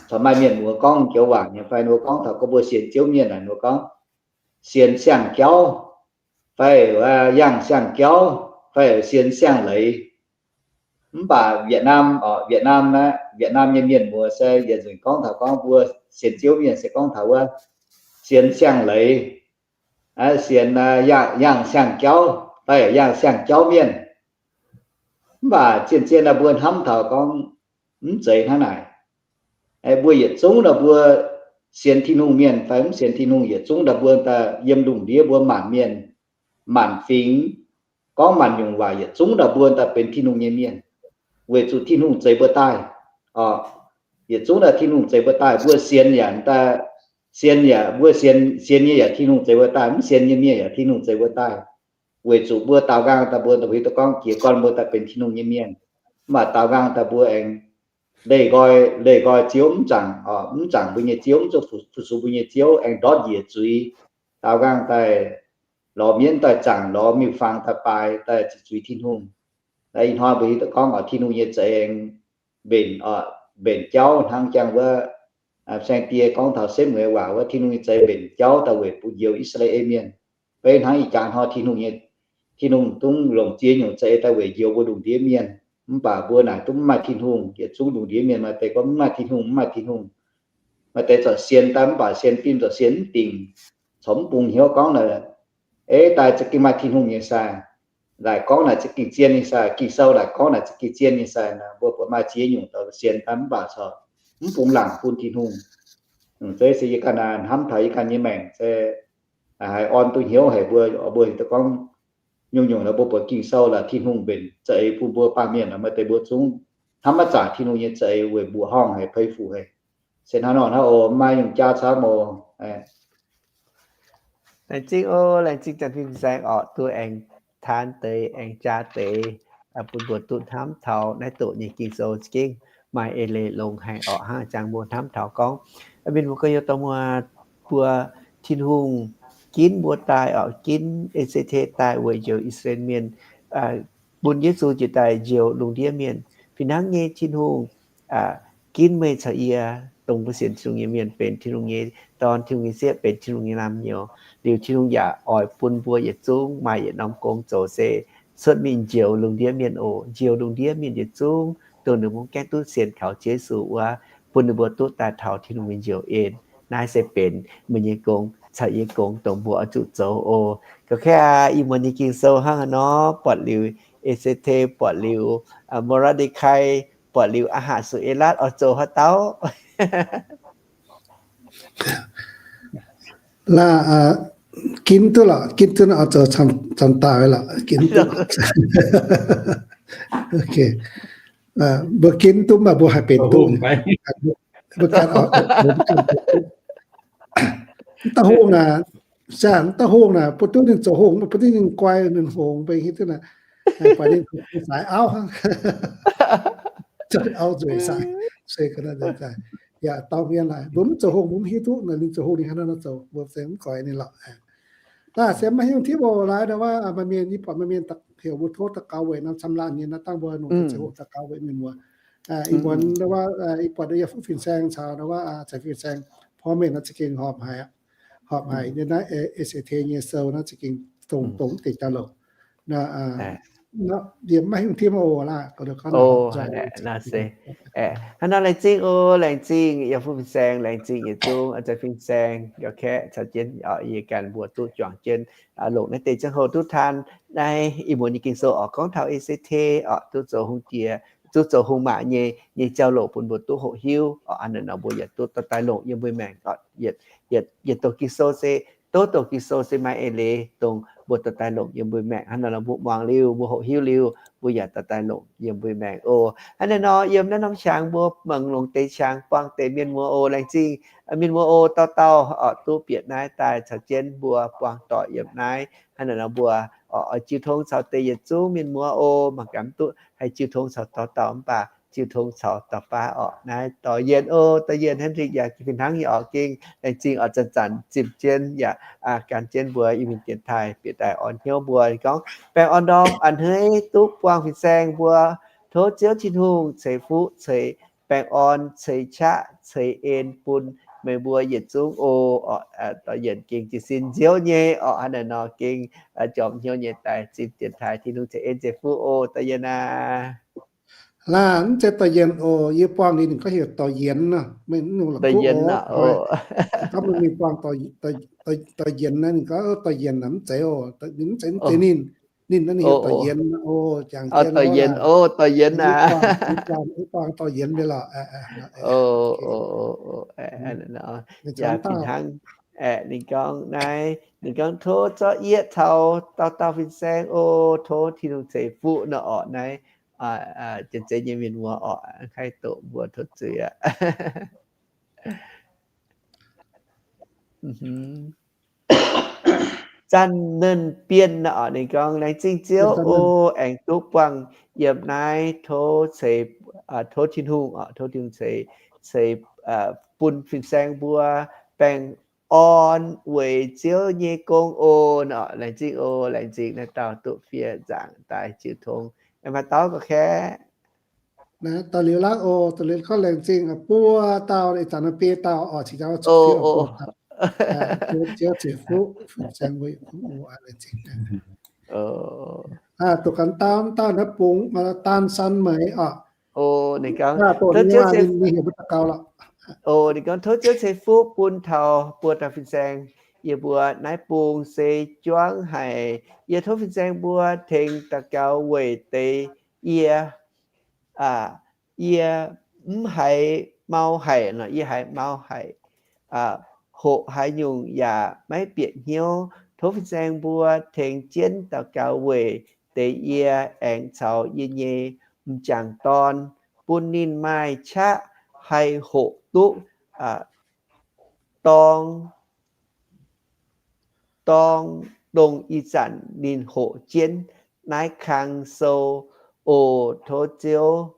corc maaih mienh mbuox gorngv joux waac nyei fai mbuo gorngv taux gorngv mbuo sienx Ziouv mienh naaic mbuo gorngv sienx siang-jauv fai yangh siang-jauv fai sienx siang-leiz. Mv baac Việt Nam oc, Việt Nam naaiv, Việt Nam nyei mienh mbuox se yietc nzunc gorngv taux gorngv mbuo sienx Ziouv mienh se gorngv taux wuov sienx siang-leiz, sienx yangh siang-jauv fai yangh siang-jauv mienh. Mv baac zien-zien naaiv mbuo hnamv taux gorngv mv zeiz hnangv naaic. Mbuo yietc zungv naaiv mbuo sienx Tin-Hungh mienh fai mv sienx Tin-Hungh, yietc zungv naaiv mbuo daaih yiem lungh ndiev mbuo maanc mienh, maanc fingx, gorngv maanc nyungc waac, yietc zungv naaiv mbuo daaih benx Tin-Hungh nyei mienh, weic zuqc Tin-Hungh zeix mbuo daaih. Yietc zungv naaiv Tin-Hungh zeix mbuo daaih. Mbuo sienx yaac daaih, sienx yaac, mbuo sienx, sienx nyei yaac Tin-Hungh zeix mbuo daaih, mv sienx nyei mienh yaac Tin-Hungh zeix mbuo daaih. Weic zuqc mbuo daaux nqaang daaih mbuo daaih hiuv duqv gorngv jiez gorn mbuo daaih benx Tin-Hungh nyei mienh. Mv baac daaux nqaang daaih mbuo aengx leih nqoi, leih nqoi Ziouv mv zaangc, mv zaangc mbuo nyei Ziouv, mv zuqc fu-sux mbuo nyei Ziouv, aengx ndortv njiec zuiz. Daaux nqaang daaih lorz mienv daaih zaangc, lorz miuc-fangx daaih baaix, daaih ziqc zuiz Tin-Hungh. Ih hnoi mbuo hiuv duqv gorngv oc, Tin-Hungh nyei za'eix aengx mbenc, mbenc jauv hnangv jangx wuov saeng-die gorngv taux setv mueiz waac wuov, Tin-Hungh nyei za'eix mbenc jauv daaih weic bun njoux I^saa^laa^en mienh. Beiv hnangv ih jaax hnoi Tin-Hungh nyei, Tin-Hungh dungx longc ziex nyungc za'eix daaih weic njoux mbuo lungh ndiev mienh. Mv baac mbuo naaic duqv mv maaih Tin-Hungh. Yietc zungv lungh ndiev mienh maaih deix gorngv mv maaih Tin-Hungh, mv maaih Tin-Hungh. Maaih deix zorc sienx daaih mv baac sienx fim zorc sienx mv dingc, corc mv bungx hnyouv gorngv naaic, ei, daaih za'gengh maaih Tin-Hungh nyei sai. Laaic gorngv naaic za'gengh zien nyei sai. Ging-Sou laaic gorngv naaic za'gengh zien nyei sai. Mbuo buatc maaih ziex nyungc dorh sienx daaih mv baac corc mv bungx laangc bun Tin-Hungh. Zeiz se yie ganh hnamv taux yie ganh nyei maengc se haiz orn duqv hnyouv haic mbuo, mbuo gorngv nyungc-nyungc lorqc, mbuo buatc Ging-Sou lorqc, Tin-Hungh mbenc za'eix bun mbuo baamh mienh lorqc, maaih deix mbuo zungv hnamv maiv zanc Tin-Hungh nyei za'eix weic mbuoqc horngh haic, peix fuc haic. Se hnangv nor hnangv oc, maiv yungh jaav camv oc. Laengz zingh oc, laengz zingh Janx-Fim Saeng orqc, duqv aengx taan deix aengx jaa deix bun mbuo duqv hnamv taux naaiv doqc nyei Ging-Sou za'gengh maaih eix leiz longx haic orqc, hnangv jangx mbuo hnamv taux gorngv mienh mbuo gorngv youz dorh muoz mbuo Tin-Hungh ginv mbuo daaih orqc, ginv E C T daaih weic njoux I^saa^laa^en Mienh, bun Yesu jiex daaih njoux lungh ndiev mienh. Fih hnangv nyei Tin-Hungh ginv meih caux yie, dongh mbuo sienx Tin-Hungh nyei mienh, benx Tin-Hungh nyei dorn, Tin-Hungh nyei sieqv, benx Tin-Hungh nyei naamh nyouz. Liuz Tin-Hungh yaac oix bun mbuo yietc zungv maaih yietc norm gong zoux se cuotv mingh njoux lungh ndiev mienh oc. Njoux lungh ndiev mienh yietc zungv dongh ninh mbuo gaengh duqv sienx kaux Yesu wuov, bun ninh mbuo duqv daaih taux Tin-Hungh nyei njoux en. Naaiv se benx meih nyei gong caux yie gong dongh mbuo oix zuqc zoux oc. Ga'kaav aqv, ih muonz nyei Ging-Sou hnangv haaix nor, buatc liuz E^se^te, buatc liuz Mo^raa^nde^kai, buatc liuz Aa^haa^su^e^latv oix zoux haaix dauh? Laaih, ginv duqv lorqc, ginv duqv nor oix zoux camv daaih lorqc, ginv duqv. Mbuo ginv duqv maaih mbuo haih benx duqv. Mbuo ganh oix, mv dauh hungh naaic, mv dauh hungh naaic, bun duqv ninh zoux hungh, bun duqv ninh guai, ninh hngongx mbenc hiuv duqv naaic, buatc ninh saaix auv hnangv, auv nzueic saaix, se ga'naaiv nzueic saaix. Yaac dorh mienh laaix, mbuo mv zoux hungh, mbuo mv hiuv duqv naaic, ninh zoux hungh ninh hnangv naaiv nor zoux, mbuo se mv guai ninh lorqc. Naaiv se maiv hiuv tipv oc, laaix ndau wuov maaih mienh, yie buatc maaih mienh heuc mbuo tov daux gaux weic norm camv laanh nyei naaiv dangh mbuo longc duqv ziouc hoqc daux gaux weic mienh muoz. Ih muonz ndau wuov, yie buatc yie fu fin-saeng caux ndau wuov cai fin-saeng porv mengh naaiv za'gengh horpc haic, horpc haic nyei naaiv E^se^te nyei sou naaiv za'gengh dongh dongh deix jauv-louc. Yie maiv hiuv tipv oc laaix. Hnangv nor laengz zingh oc, laengz zingh yie fu fin-saeng, laengz zingh yietc zungv cai fin-saeng, yaac kaeqv caux jienv yie ganh mbuo duqv juangc jienv longc naaiv deix ziangh hoc duqv taan naaiv ih muonz nyei Ging-Sou oc, gorngv taux E^se^te oc, duqv zoux hungh diex, duqv zoux hungh maac nyei, nyei jauv-louc bun mbuo duqv hoqc hiuv oc. Hnangv naaic nor mbuo yaac duqv dorh daaih longc yiem mbuo maengc oc. Yietc, yietc doqc Ging-Sou se, tov doqc Ging-Sou se maaih eix leiz dongh mbuo dorh daaih longc yiem mbuo maengc. Hnangv naaic nor mbuo muangx liuz, mbuo hoqc hiuv liuz, mbuo yaac dorh daaih longc yiem mbuo maengc oc. Hnangv naaic nor yiem naaiv norm qangx mbuo mangc longc deix qangx buangh deix mienh muoz oc. Laengz zingh mienh muoz oc, dauh dauh oc duqv bieqc naaiv daaih caux jienv mbuo buangh doic yiem naaiv. Hnangv naaic nor mbuo oix jiu tong caux deix yietc zungv mienh muoz oc. Mangc gaax mv duqv haih jiu tong caux dauh dauh mv baac jiu tong caux dauh baav oc. Naaiv Dorh Yienh oc, Dorh Yienh hnangv nzengc yaac fih hnangv nyei oc. Gengh laengz zingh oc, zanc-zanc zimh jienv yaac gan jienv mbuo Iu-Mienh dienx taaih bieqc daaih orn hnyouv mbuo gorngv baengh orn ndorm a'hneiv duqv buangh fin-saeng mbuo. Tov Ziouv Tin-Hungh ceix fuqv, ceix baengh orn, ceix qaqv, ceix en bun meih mbuo yietc zungv oc. Dorh Yienh gengh jiez sin nziouv nyei oc. Hnangv naaic nor gengh jorm hnyouv nyei daaih zimh dienx taaih. Tin-Hungh ceix en ceix fuqv oc, Dorh Yienh aac. Laaih, mv zeiz Dorh Yienh oc. Yie buangh liuz ninh gorngv heuc Dorh Yienx nor. Dorh Yienx aac. Gorngv mingh buangh Dorh Yienx naaiv, ninh gorngv Dorh Yienx naaic mv zeiz oc. Ninh mv zeiz, mv zeiz ninh. Ninh naaiv ninh heuc Dorh Yienx oc. Jangx jienv Dorh Yienx oc, Dorh Yienx aac. Buangh Dorh Yienx nyei lorqc. Yaac fih hnangv ninh gorngv naaiv, ninh gorngv tov zorqv yieqv caux dauh dauh fin-saeng oc. Tov Tin-Hungh ceix fuqv nor orqc naaiv. Janx-zeiz nyei mienh muoz orqc, haih doqc mbuo tov zuiz aqv. Zanc Nernh Bienh nor orqc, ninh gorngv, laengz zingh Ziouv oc, aengx duqv buangh yiem naaiv. Tov ceix, tov Tin-Hungh orqc, tov Tin-Hungh ceix, ceix bun fin-saeng mbuo baengh orn weic Ziouv nyei gong oc. Nor laengz zingh oc, laengz zingh naaiv dauh duqv fiev nzaangc daaih jiu tong. Maaih dauh gorqv kaeqv? Daaih liuz laav oc, daaih liuz gorngv laengz zingh buo dauh, ih zanc naaiv biei dauh oc, cingx jauv zuqc fiev buo dauh. Tov Ziouv ceix fuqv fin-saeng mbuo yietc zungv oc. Laengz zingh. Doqc gaax dauh, dauh naaiv bungx Daan San Meix oc. Ninh gorngv, ninh heuc mbuo daux gaux lorqc. Ninh gorngv, tov Ziouv ceix fuqv bun taux buo dauh fin-saeng. Yie mbuo naaiv bung se juangv haic. Yie tov fin-saeng mbuo tengx daux gaux weic deix yie, yie mv haiz mau haic nor, yie haiz mau haic. hoqc haaix nyungc yaac maiv bieqc hnyouv. Tov fin-saeng mbuo tengx jienv daux gaux weic deix yie aengx caux yie nyei m'jangc dorn, bun ninh maaih qaqv haih hoqc duqv dorng, dorng dongh ih zanc ninh hoqc jienv naaiv kang sou oc. Tov Ziouv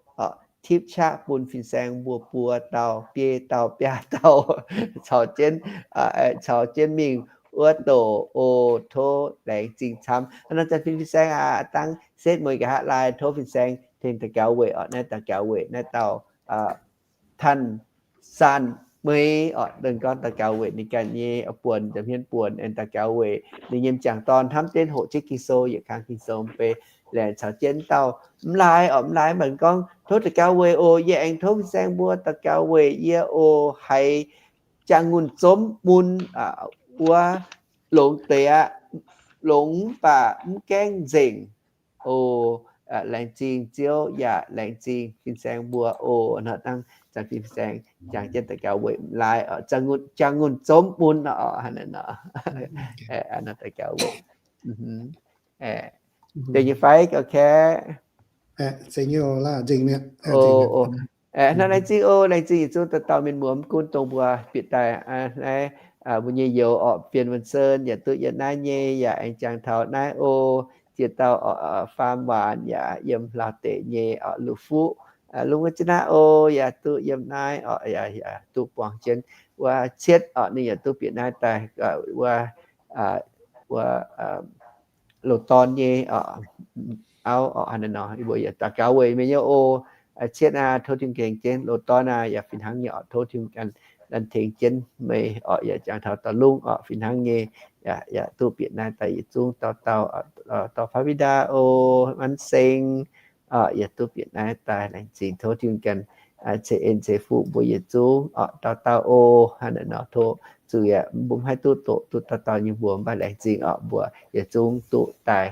tipv qaqv bun fin-saeng mbuo buo dauh, biei dauh, biaa dauh, caux jienv, caux jienv mingh wuov doc oc. Tov laengz zingh camv. Hnangv naaiv zanc fin-saeng aac, dangv setv mueiz nqa'haav laai, tov fin-saeng tengx daux gaux weic oc. Naaiv daux gaux weic naaiv dauh Tanh Sanh Meix oc, ninh gorngv daux gaux weic ninh ganh nyei buonc, nza'hmien buonc, aengx daux gaux weic ninh nyei m'jangc dorn hnamv jienv hoqc jienv Ging-Sou, yietc kang Ging-Sou mv bei, laengz caux jienv dauh mv laai oc, mv laai mv baac gorngv, tov daux gaux weic oc. Yie aengx tov fin-saeng mbuo daux gaux weic yie oc, haiz jangx-ngunh zomv mun wuov, longx deix aqv, longx mv baac mv gaengh nzengc oc. Laengz zingh Ziouv yaac laengz zingh fin-saeng mbuo oc. Nor dangv zanc fin-saeng jangx jienv daux gaux weic mv laai oc, jangx-ngunh zomv mun oc. Daux gaux weic deix nyei fai gauh kaeqv. Hnangv naaiv laengz zingh oc, laengz zingh yietc zungv dauh dauh mienh muoz, mv gunv dongh mbuo bieqc daaih naaiv, mbuo nyei youz orqc, Fien Wan Sen yaac duqv yiem naaiv nyei, yaac aengx jangx taux naaiv oc. Ziex dauh orqc, Faam Waanc yaac yiem Laauh Deic nyei orqc, Lu Fuqv, Lungh Wuov Ziex Naaiv oc, yaac duqv yiem naaiv orqc, yaac duqv buangh jienv wuov Cietv orqc, ninh yaac duqv bieqc naaiv daaih wuov, wuov Loz Dorn nyei auv orqc. Hnangv naaiv nor, yie mbuo yaac daux gaux weic meih nyei oc. Cietv aac, tov Tin-Hungh tengx jienv. Loz Dorn aac, yaac fih hnangv nyei orqc, tov Tin-Hungh ganh tengx jienv meih orqc. Yaac jangx taux dauh Lungh orqc, fih hnangv nyei, yaac duqv bieqc naaiv daaih yietc zungv dauh dauh, dauh Fa^wi^ndaa oc, Manh Seng orqc, yaac duqv bieqc naaiv daaih. Laengz zingh, tov Tin-Hungh ganh ceix en ceix fuqv mbuo yietc zungv orqc, dauh dauh oc. Hnangv naaiv nor, tov zuqc yaac mbuo mv haih duqv doqc duqv dauh dauh nyei mbuox, mv baac laengz zingh orqc, mbuo yietc zungv duqv daaih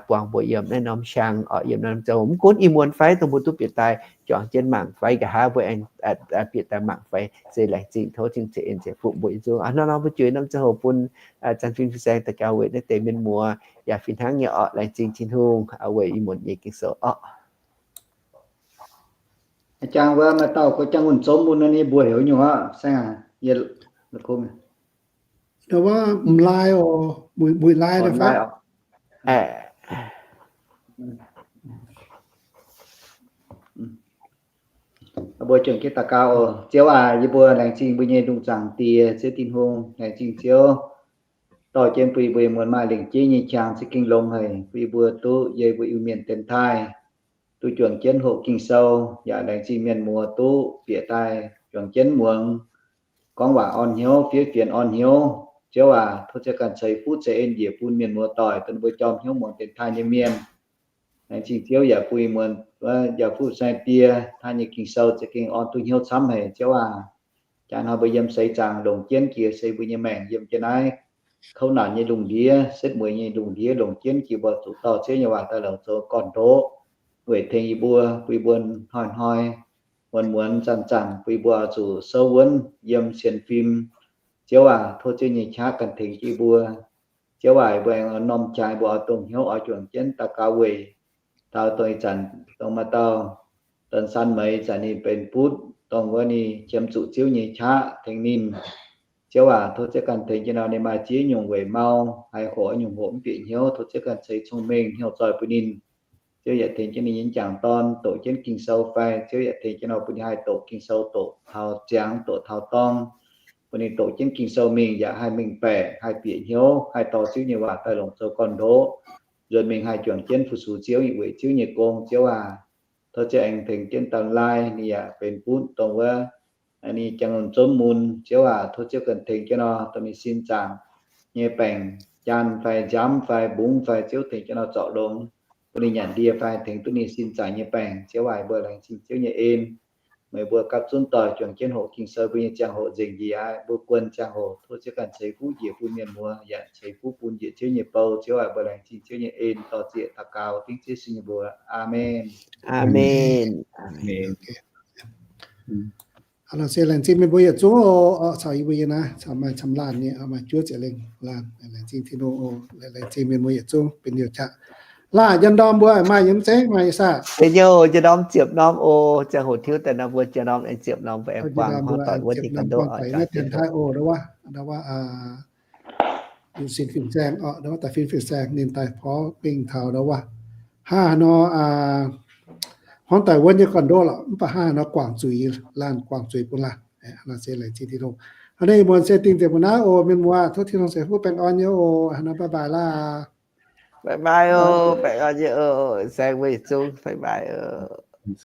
buangh mbuo yiem naaiv norm siang orqc, yiem naaiv norm ziangh hoc. Mv gunv ih muonz fai dongh mbuo duqv bieqc daaih juangc jienv mangc fai nqa'haav mbuo aengx bieqc daaih mangc fai, se laengz zingh tov Tin-Hungh ceix en ceix fuqv mbuo yietc zungv. Hnangv nor mbuo juix norm ziangh hoc bun zanc fin fin-saeng daux gaux weic naaiv deix mienh muoz yaac fih hnangv nyei orqc. Laengz zingh Tin-Hungh weic ih muonz nyei Ging-Sou orqc. Jangx wuov maaih dauh gorngv jangx-ngunh zomv mun nor, ninh mbuox heuc nyungc aqv, saeng aac. Wuov m'laaix oc, mbuo m'laaix daaih fai? Mbuo juangc jienv daux gaux oc. Ziouv aac, yie mbuo laengz zingh mbuo nyei Lungh Zaangc Diex, Ziouv Tin-Hungh. Laengz zingh Ziouv dorh jienv bun yie mbuo muonz maaih lengc jeiv nyei qangx za'gengh longx haic, bun yie mbuo duqv yie mbuo Iu-Mienh dienx taaih duqv juangc jienv hoqc Ging-Sou, yaac laengz zingh mienh muoz duqv bieqc daaih juangc jienv muangx gorngv waac orn hnyouv, fiev fienx orn hnyouv. Ziouv aac, tov Ziouv ganh ceix fuqv ceix en njiec bun mienh muoz doic, dongh mbuo jorm hnyouv muangx dienx taaih nyei mienh. Laengz zingh Ziouv yaac bun muonz yaac fuqv saeng-die, taaih nyei Ging-Sou za'gengh orn duqv hnyouv camv haic, Ziouv aac. Jaax hnoi mbuo yiem seix zaangc longc jienv jiex se mbuo nyei maengc yiem jienv naaiv kouv naanc nyei lungh ndiev, setv mueiz nyei lungh ndiev, longc jienv jiex mbuo zuqc dorh Ziouv nyei waac daaih longc zoux gorn-ndoqv weic tengx yie mbuo, bun yie mbuo hnoi-hnoi, muonz-muonz, zanc-zanc, bun yie mbuo oix zuqc souv wuonv yiem sienx fim. Ziouv aac, tov Ziouv nyei qaqv ganh tengx jienv yie mbuo. Ziouv aac, yie mbuo aengx norm jaax mbuo oix dongh hnyouv oix juangc jienv daux gaux weic taux dongh ih zanc dongh maaih dauh Tan Sanh Meix zanc ninh benx butv, dongh wuov ninh qiemx zuqc Ziouv nyei qaqv tengx ninh. Ziouv aac, tov Ziouv ganh tengx jienv nor ninh maaih ziex nyungc weic mau, haiz hoqc nyungc hoqc mv bieqc hnyouv, tov Ziouv ganh ceix cong-mengh hnyouv zoih bun ninh. Ziouv yaac tengx jienv ninh nyei jangc dorn doqc jienv Ging-Sou fai, Ziouv yaac tengx jienv nor bun ninh haih doqc Ging-Sou doqc taux ziangx doqc taux dorng, bun ninh doqc jienv Ging-Sou mingh yaac haih mengh baeqc, haih bieqc hnyouv, haih dorh Ziouv nyei waac daaih longc zoux gorn-ndoqv, nzuonx mingh haih juangc jienv fu-sux Ziouv, weic Ziouv nyei gong. Ziouv aac, tov Ziouv aengx tengx jienv dauh lai, ninh yaac benx butv dongh wuov ninh jangx-ngunh zomv mun. Ziouv aac, tov Ziouv ganh tengx jienv nor dongh ninh sin zaangc nyei baengc, jaanh fai nziaamv fai mbungv fai, Ziouv tengx jienv nor zorc longx, bun ninh nyanc ndie fai tengx duqv ninh sin zaangc nyei baengc. Ziouv aac, mbuo laengz zingh Ziouv nyei en. Meih mbuo gapv zunv doic juangc jienv hoqc Ging-Sou mbuo nyei ziangh hoc nzengc njiec aqv. Mbuo guon ziangh hoc tov Ziouv ganh ceix fuqv njiec bun mienh muoz, yaac ceix fuqv bun njiec Ziouv nyei bou. Ziouv aac, mbuo laengz zingh Ziouv nyei en, dorh zieqc daux gaux dengv Ziouv Yesu nyei mbuox. Aamen. Aamen. Laengz zingh mienh mbuo yietc zungv oc. Caux yie mbuo yie naaiv caux maaih camv laanh nyei, maaih juov ziepc lengh laanh. Laengz zingh Tin-Hungh oc. Laengz zingh mienh mbuo yietc zungv benx youh qaqv. Laanh njang ndorm mbuo maaih yiem zengv maaih saah? Benx youh njang ndorm ziepc norm oc. Ziangh hoc tiuv daaih nor mbuo njang ndorm aengx ziepc norm mbuo aengx buangh hnangv doic wuov deix ganh ndoqv oc. Taux wuov, Yunh Sin fin-saeng oc, ndau wuov daaih fin fin-saeng ninh daaih porv mingh taux ndau wuov. Hnangv haaix nor, hnangv daaih wuov nyei gorn-ndoqv lorqc, mv baac hnangv haaix nor guangc zuiz, laanh guangc zuiz bun laanh. Hnangv naaiv se laengz zingh Tin-Hungh. Hnangv naaiv ih muonz se dingh deix mbuo naaiv oc, mienh muoz, tov Tin-Hungh ceix fuqv baengh orn nyei oc. Hnangv naaiv bye bye laah. Bye bye oc, baengh orn nyei oc, saeng mbuo yietc zungv bye bye oc.